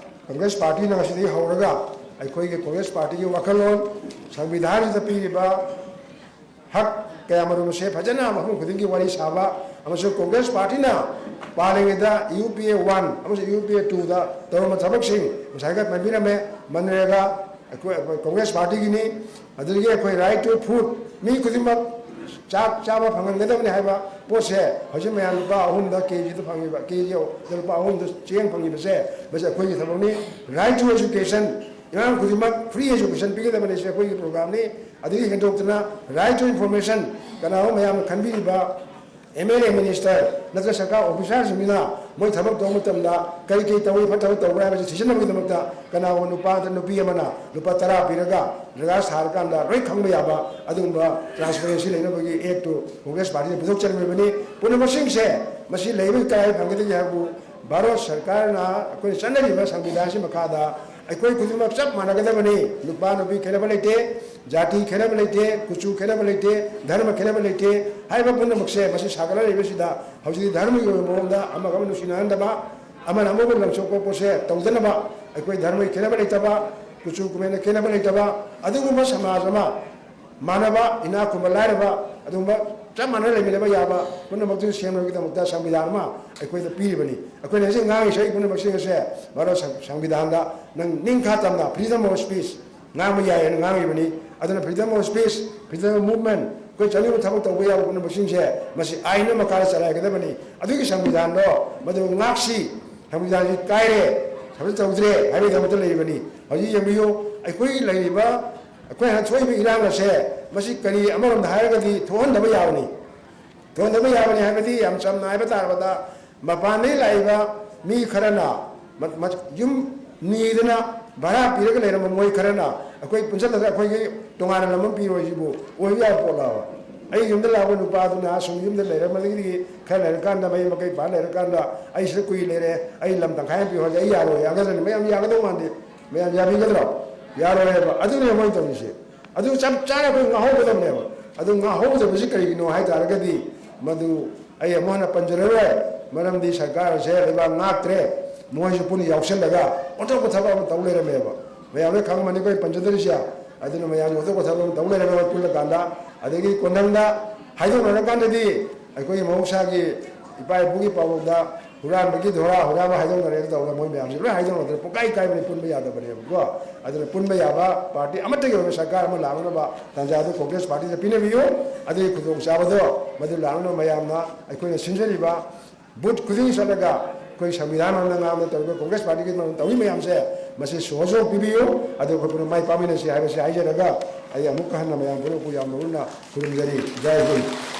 ꯀꯪꯒ꯭ꯔꯦꯁ ꯄꯥꯔꯇꯤꯅ ꯉꯁꯤꯗꯒꯤ ꯍꯧꯔꯒ ꯑꯩꯈꯣꯏꯒꯤ ꯀꯪꯒ꯭ꯔꯦꯁ ꯄꯥꯔꯇꯤꯒꯤ ꯋꯥꯈꯜꯂꯣꯟ, ꯁꯪꯕꯤꯙꯥꯟꯁꯤꯗ ꯄꯤꯔꯤꯕ ꯍꯛ ꯀꯌꯥꯃꯔꯨꯝ ꯑꯁꯦ ꯐꯖꯅ ꯃꯐꯝ ꯈꯨꯗꯤꯡꯒꯤ ꯋꯥꯔꯤ ꯁꯥꯕ ꯑꯃꯁꯨꯡ ꯀꯪꯒ꯭ꯔꯦꯁ ꯄꯥꯔꯇꯤꯅ ꯄꯥꯜꯂꯤꯉꯩꯗ ꯌꯨ ꯄꯤ ꯑꯦ ꯋꯥꯟ ꯑꯃꯁꯨꯡ ꯌꯨ ꯄꯤ ꯑꯦ ꯇꯨꯗ ꯇꯧꯔꯝꯕ ꯊꯕꯛꯁꯤꯡ ꯉꯁꯥꯏꯒ ꯄꯟꯕꯤꯔꯝꯃꯦ, ꯃꯟꯔꯦꯒꯥ ꯑꯩꯈꯣꯏ, ꯑꯩꯈꯣꯏ ꯀꯪꯒ꯭ꯔꯦꯁ ꯄꯥꯔꯇꯤꯒꯤꯅꯤ꯫ ꯑꯗꯨꯗꯒꯤ ꯑꯩꯈꯣꯏ ꯔꯥꯏꯠ ꯇꯨ ꯐꯨꯗ, ꯃꯤ ꯈꯨꯗꯤꯡꯃꯛ ꯆꯥꯛ ꯆꯥꯕ ꯐꯪꯍꯟꯒꯗꯕꯅꯤ ꯍꯥꯏꯕ ꯄꯣꯠꯁꯦ ꯍꯧꯖꯤꯛ ꯃꯌꯥꯝ ꯂꯨꯄꯥ ꯑꯍꯨꯝꯗ ꯀꯦ ꯖꯤꯗ ꯐꯪꯉꯤꯕ, ꯀꯦ ꯖꯤ ꯂꯨꯄꯥ ꯑꯍꯨꯝꯗ ꯆꯦꯡ ꯐꯪꯉꯤꯕꯁꯦ, ꯃꯁꯤ ꯑꯩꯈꯣꯏꯒꯤ ꯊꯕꯛꯅꯤ꯫ ꯔꯥꯏꯠ ꯇꯨ ꯑꯦꯖꯨꯀꯦꯁꯟ, ꯑꯉꯥꯡ ꯈꯨꯗꯤꯡꯃꯛ ꯐ꯭ꯔꯤ ꯑꯦꯖꯨꯀꯦꯁꯟ ꯄꯤꯒꯗꯕꯅꯤ, ꯁꯤ ꯑꯩꯈꯣꯏꯒꯤ ꯄ꯭ꯔꯣꯒ꯭ꯔꯥꯝꯅꯤ꯫ ꯑꯗꯨꯗꯒꯤ ꯍꯦꯟꯗꯣꯛꯇꯅ ꯔꯥꯏꯠ ꯇꯨ ꯏꯟꯐꯣꯔꯃꯦꯁꯟ, ꯀꯅꯥꯒꯨꯝꯕ ꯃꯌꯥꯝꯅ ꯈꯟꯕꯤꯔꯤꯕ ꯑꯦꯝ ꯑꯦꯜ ꯑꯦ, ꯃꯤꯅꯤꯁꯇꯔ ꯅꯠꯇ꯭ꯔꯒ ꯁꯔꯀꯥꯔ ꯑꯣꯐꯤꯁꯥꯔꯁꯤꯡꯁꯤꯅ ꯃꯣꯏ ꯊꯕꯛ ꯇꯧꯕ ꯃꯇꯝꯗ ꯀꯔꯤ ꯀꯔꯤ ꯇꯧꯏ, ꯐꯠꯇꯕ ꯇꯧꯕ꯭ꯔꯥ ꯍꯥꯏꯕꯁꯤ ꯊꯤꯖꯤꯟꯅꯕꯒꯤꯗꯃꯛꯇ ꯀꯅꯥꯒꯨꯝꯕ ꯅꯨꯄꯥ ꯅꯠꯇ꯭ꯔꯒ ꯅꯨꯄꯤ ꯑꯃꯅ ꯂꯨꯄꯥ ꯇꯔꯥ ꯄꯤꯔꯒ ꯗꯔꯀꯥꯔ ꯁꯥꯔꯀꯥꯟꯗ ꯂꯣꯏ ꯈꯪꯕ ꯌꯥꯕ ꯑꯗꯨꯒꯨꯝꯕ ꯇ꯭ꯔꯥꯟꯁꯄꯔꯦꯟꯁꯤ ꯂꯩꯅꯕꯒꯤ ꯑꯦꯛꯇꯨ ꯀꯪꯒ꯭ꯔꯦꯁ ꯄꯥꯔꯇꯤꯅ ꯄꯨꯊꯣꯛꯆꯔꯝꯃꯤꯕꯅꯤ꯫ ꯄꯨꯝꯅꯃꯛꯁꯤꯡꯁꯦ ꯃꯁꯤ ꯂꯩꯕ ꯀꯗꯥꯏ ꯐꯪꯒꯗꯒꯦ ꯍꯥꯏꯕꯕꯨ ꯚꯥꯔꯠ ꯁꯔꯀꯥꯔꯅ ꯑꯩꯈꯣꯏꯅ ꯆꯠꯅꯔꯤꯕ ꯁꯪꯕꯤꯙꯥꯟꯁꯤ ꯃꯈꯥꯗ ꯑꯩꯈꯣꯏ ꯈꯨꯗꯤꯡꯃꯛ ꯆꯞ ꯃꯥꯟꯅꯒꯗꯕꯅꯤ꯫ ꯅꯨꯄꯥ ꯅꯨꯄꯤ ꯈꯦꯠꯅꯕ ꯂꯩꯇꯦ, ꯖꯥꯇꯤ ꯈꯦꯠꯅꯕ ꯂꯩꯇꯦ, ꯀꯨꯆꯨ ꯈꯦꯠꯅꯕ ꯂꯩꯇꯦ, ꯙꯔꯃ ꯈꯦꯠꯅꯕ ꯂꯩꯇꯦ꯫ ꯍꯥꯏꯔꯤꯕ ꯄꯨꯝꯅꯃꯛꯁꯦ ꯃꯁꯤ ꯁꯥꯒꯠꯂꯛꯂꯤꯕꯁꯤꯗ ꯍꯧꯖꯤꯛꯇꯤ ꯙꯔꯃꯒꯤ ꯑꯣꯏꯕ ꯃꯑꯣꯡꯗ ꯑꯃꯒ ꯑꯃ ꯅꯨꯡꯁꯤꯅꯍꯟꯗꯕ, ꯑꯃꯅ ꯑꯃꯕꯨ ꯂꯪꯊꯣꯛꯄ ꯄꯣꯠꯁꯦ ꯇꯧꯗꯅꯕ ꯑꯩꯈꯣꯏ ꯙꯔꯃꯒꯤ ꯈꯦꯠꯅꯕ ꯂꯩꯇꯕ, ꯀꯨꯆꯨ ꯀꯨꯃꯦꯟꯅ ꯈꯦꯠꯅꯕ ꯂꯩꯇꯕ ꯑꯗꯨꯒꯨꯝꯕ ꯁꯃꯥꯖ ꯑꯃ ꯃꯥꯟꯅꯕ, ꯏꯅꯥꯛ ꯈꯨꯟꯕ ꯂꯥꯏꯔꯕ, ꯑꯗꯨꯒꯨꯝꯕ ꯆꯞ ꯃꯥꯟꯅꯅ ꯂꯩꯃꯤꯟꯅꯕ ꯌꯥꯕ ꯄꯨꯝꯅꯃꯛꯇꯨ ꯁꯦꯝꯅꯕꯒꯤꯗꯃꯛꯇ ꯁꯪꯕꯤꯙꯥꯟ ꯑꯃ ꯑꯩꯈꯣꯏꯗ ꯄꯤꯔꯤꯕꯅꯤ꯫ ꯑꯩꯈꯣꯏꯅ ꯍꯧꯖꯤꯛ ꯉꯥꯡꯉꯤ ꯁꯛꯏ ꯄꯨꯝꯅꯃꯛꯁꯤꯡ ꯑꯁꯦ ꯚꯥꯔꯠ ꯁꯪ-, ꯁꯪꯕꯤꯙꯥꯟꯗ ꯅꯪ ꯅꯤꯡꯈꯥ ꯇꯝꯅ freedom of speech, ꯉꯥꯡꯕ ꯌꯥꯏ ꯍꯥꯏꯅ ꯉꯥꯡꯂꯤꯕꯅꯤ꯫ ꯑꯗꯨꯅ freedom of speech, freedom of movement, ꯑꯩꯈꯣꯏ ꯆꯠꯅꯤꯡꯕ ꯊꯕꯛ ꯇꯧꯕ ꯌꯥꯕ ꯄꯨꯝꯅꯃꯛꯁꯤꯡꯁꯦ ꯃꯁꯤ ꯑꯥꯏꯟꯅ ꯃꯈꯥꯗ ꯆꯂꯥꯏꯒꯗꯕꯅꯤ꯫ ꯑꯗꯨꯒꯤ ꯁꯪꯕꯤꯙꯥꯟꯗꯣ ꯃꯗꯨ ꯉꯥꯛꯁꯤ꯫ ꯁꯪꯕꯤꯙꯥꯟꯁꯤ ꯀꯥꯏꯔꯦ, ꯁꯕꯃꯤꯠ ꯇꯧꯗ꯭ꯔꯦ ꯍꯥꯏꯕꯒꯤꯗꯃꯛꯇ ꯂꯩꯔꯤꯕꯅꯤ꯫ ꯍꯧꯖꯤꯛ ꯌꯦꯡꯕꯤꯌꯨ, ꯑꯩꯈꯣꯏꯒꯤ ꯂꯩꯔꯤꯕ, ꯑꯩꯈꯣꯏ ꯍꯥꯟꯅ ꯊꯣꯛꯏꯕ ꯏꯔꯥꯡ ꯑꯁꯦ ꯃꯁꯤ ꯀꯔꯤ, ꯑꯃꯔꯣꯝꯗ ꯍꯥꯏꯔꯒꯗꯤ ꯊꯣꯛꯍꯟꯗꯕ ꯌꯥꯕꯅꯤ꯫ ꯊꯣꯛꯍꯟꯗꯕ ꯌꯥꯕꯅꯤ ꯍꯥꯏꯕꯗꯤ, ꯌꯥꯝ ꯆꯝꯅ ꯍꯥꯏꯕ ꯇꯥꯔꯕꯗ, ꯃꯄꯥꯟꯗꯒꯤ ꯂꯥꯛꯏꯕ ꯃꯤ ꯈꯔꯅ ꯃ-, ꯃ-, ꯌꯨꯝ ꯅꯤꯗꯅ ꯚꯔꯥ ꯄꯤꯔꯒ ꯂꯩꯔꯝꯕ ꯃꯣꯏ ꯈꯔꯅ ꯑꯩꯈꯣꯏ ꯄꯨꯟꯁꯤꯜꯂꯒ ꯑꯩꯈꯣꯏꯒꯤ ꯇꯣꯉꯥꯟꯅ ꯂꯝ ꯑꯃ ꯄꯤꯔꯣꯏꯁꯤꯕꯨ ꯑꯣꯏꯕ ꯌꯥꯕ ꯄꯣꯠꯂꯕ? ꯑꯩ ꯌꯨꯝꯗ ꯂꯥꯛꯄ ꯅꯨꯄꯥꯗꯨꯅ ꯁꯨꯝ ꯌꯨꯝꯗ ꯂꯩꯔꯝꯕꯗꯒꯤꯗꯤ ꯈꯔ ꯂꯩꯔꯀꯥꯟꯗ, ꯃꯌꯨꯝ ꯃꯀꯩ ꯄꯥꯜ ꯂꯩꯔꯀꯥꯟꯗ, "ꯑꯩ ꯁꯤꯗ ꯀꯨꯏ ꯂꯩꯔꯦ, ꯑꯩ ꯂꯝ ꯇꯪꯈꯥꯏ ꯑꯃ ꯄꯤꯌꯨ" ꯍꯥꯏꯔꯗꯤ ꯑꯩ ꯌꯥꯔꯣꯏ ꯍꯥꯏꯒꯗ꯭ꯔꯅꯤ? ꯃꯌꯥꯝ ꯌꯥꯒꯗꯧ ꯃꯥꯟꯗꯦ꯫ ꯃꯌꯥꯝ ꯌꯥꯕꯤꯒꯗ꯭ꯔꯣ? ꯌꯥꯔꯣꯏ ꯍꯥꯏꯕ꯫ ꯑꯗꯨꯅꯦ ꯃꯣꯏꯅ ꯇꯧꯔꯤꯁꯦ꯫ ꯑꯗꯨ ꯆꯞ ꯆꯥꯅ ꯑꯩꯈꯣꯏ ꯉꯥꯍꯧꯒꯗꯕꯅꯦꯕ꯫ ꯑꯗꯨ ꯉꯥꯍꯧꯒꯗꯕꯁꯤ ꯀꯔꯤꯒꯤꯅꯣ ꯍꯥꯏ ꯇꯥꯔꯒꯗꯤ, ꯃꯗꯨ ꯑꯩ ꯑꯃꯨꯛ ꯍꯟꯅ ꯄꯟꯖꯔꯔꯣꯏ, ꯃꯔꯝꯗꯤ ꯁꯔꯀꯥꯔ ꯑꯁꯦ ꯂꯩꯕꯥꯛ ꯉꯥꯛꯇ꯭ꯔꯦ, ꯃꯣꯏꯁꯨ ꯄꯨꯟꯅ ꯌꯥꯎꯁꯜꯂꯒ ꯑꯣꯟꯊꯣꯛꯄ ꯊꯕꯛ ꯑꯃ ꯇꯧ ꯂꯩꯔꯝꯃꯦꯕ꯫ ꯃꯌꯥꯝ ꯂꯣꯏ ꯈꯪꯉꯝꯃꯅꯤ, ꯑꯩꯈꯣꯏ ꯄꯟꯖꯗꯣꯔꯤꯁꯦ꯫ ꯑꯗꯨꯅ ꯃꯌꯥꯝꯁꯨ ꯑꯣꯟꯊꯣꯛꯄ ꯊꯕꯛ ꯑꯃ ꯇꯧ ꯂꯩꯔꯝꯃꯦꯕ ꯄꯨꯜꯂꯀꯥꯟꯗ꯫ ꯑꯗꯒꯤ ꯀꯣꯟꯊꯪꯗ ꯍꯥꯏꯗꯣꯛꯅꯔꯀꯥꯟꯗꯗꯤ ꯑꯩꯈꯣꯏꯒꯤ ꯃꯍꯧꯁꯥꯒꯤ ꯏꯄꯥ ꯏꯄꯨꯒꯤ ꯄꯥꯎꯔꯧꯗ ꯍꯨꯔꯥꯟꯕꯒꯤ ꯙꯣꯔꯥ ꯍꯨꯔꯥꯟꯕ ꯍꯥꯏꯗꯣꯛꯅꯔꯦꯅ ꯇꯧꯔꯒ ꯃꯣꯏ ꯃꯌꯥꯝꯁꯦ ꯂꯣꯏ ꯍꯥꯏꯗꯣꯛꯅꯗꯅ ꯄꯨꯡꯀꯥꯏ ꯀꯥꯏꯕꯅꯤ, ꯄꯨꯟꯕ ꯌꯥꯗꯕꯅꯦꯕꯀꯣ꯫ ꯑꯗꯨꯅ ꯄꯨꯟꯕ ꯌꯥꯕ ꯄꯥꯔꯇꯤ ꯑꯃꯠꯇꯒꯤ ꯑꯣꯏꯕ ꯁꯔꯀꯥꯔ ꯑꯃ ꯂꯥꯛꯅꯅꯕ ꯇꯥꯟꯖꯥꯗꯨ ꯀꯣꯡꯒ꯭ꯔꯦꯁ ꯄꯥꯔꯇꯤꯗ ꯄꯤꯅꯕꯤꯌꯨ꯫ ꯑꯗꯨꯒꯤ ꯈꯨꯗꯣꯡꯆꯥꯕꯗꯣ ꯃꯗꯨ ꯂꯥꯛꯅꯅꯕ ꯃꯌꯥꯝꯅ ꯑꯩꯈꯣꯏꯅ ꯁꯤꯟꯖꯔꯤꯕ ꯕꯨꯊ ꯈꯨꯗꯤꯡ ꯆꯠꯂꯒ ꯑꯩꯈꯣꯏ ꯁꯪꯕꯤꯙꯥꯟ ꯃꯔꯝꯗ ꯉꯥꯡꯕ ꯇꯧꯔꯤꯕ ꯀꯣꯡꯒ꯭ꯔꯦꯁ ꯄꯥꯔꯇꯤꯒꯤ ꯃꯔꯝꯗ ꯇꯧꯔꯤ ꯃꯌꯥꯝꯁꯦ ꯃꯁꯤ ꯁꯣꯍꯣꯖꯣꯛ ꯄꯤꯕꯤꯌꯨ꯫ ꯑꯗꯨ ꯑꯩꯈꯣꯏ ꯄꯨꯝꯅꯃꯛ ꯃꯥꯏ ꯄꯥꯛꯃꯤꯟꯅꯁꯤ ꯍꯥꯏꯕꯁꯤ ꯍꯥꯏꯖꯔꯒ ꯑꯩ ꯑꯃꯨꯛꯀ ꯍꯟꯅ ꯃꯌꯥꯝ ꯄꯨꯝꯅꯃꯛꯄꯨ ꯌꯥꯝ ꯃꯔꯨꯅ ꯈꯨꯔꯨꯝꯖꯔꯤ꯫ ꯖꯥꯏ ꯍꯤꯟꯗ꯫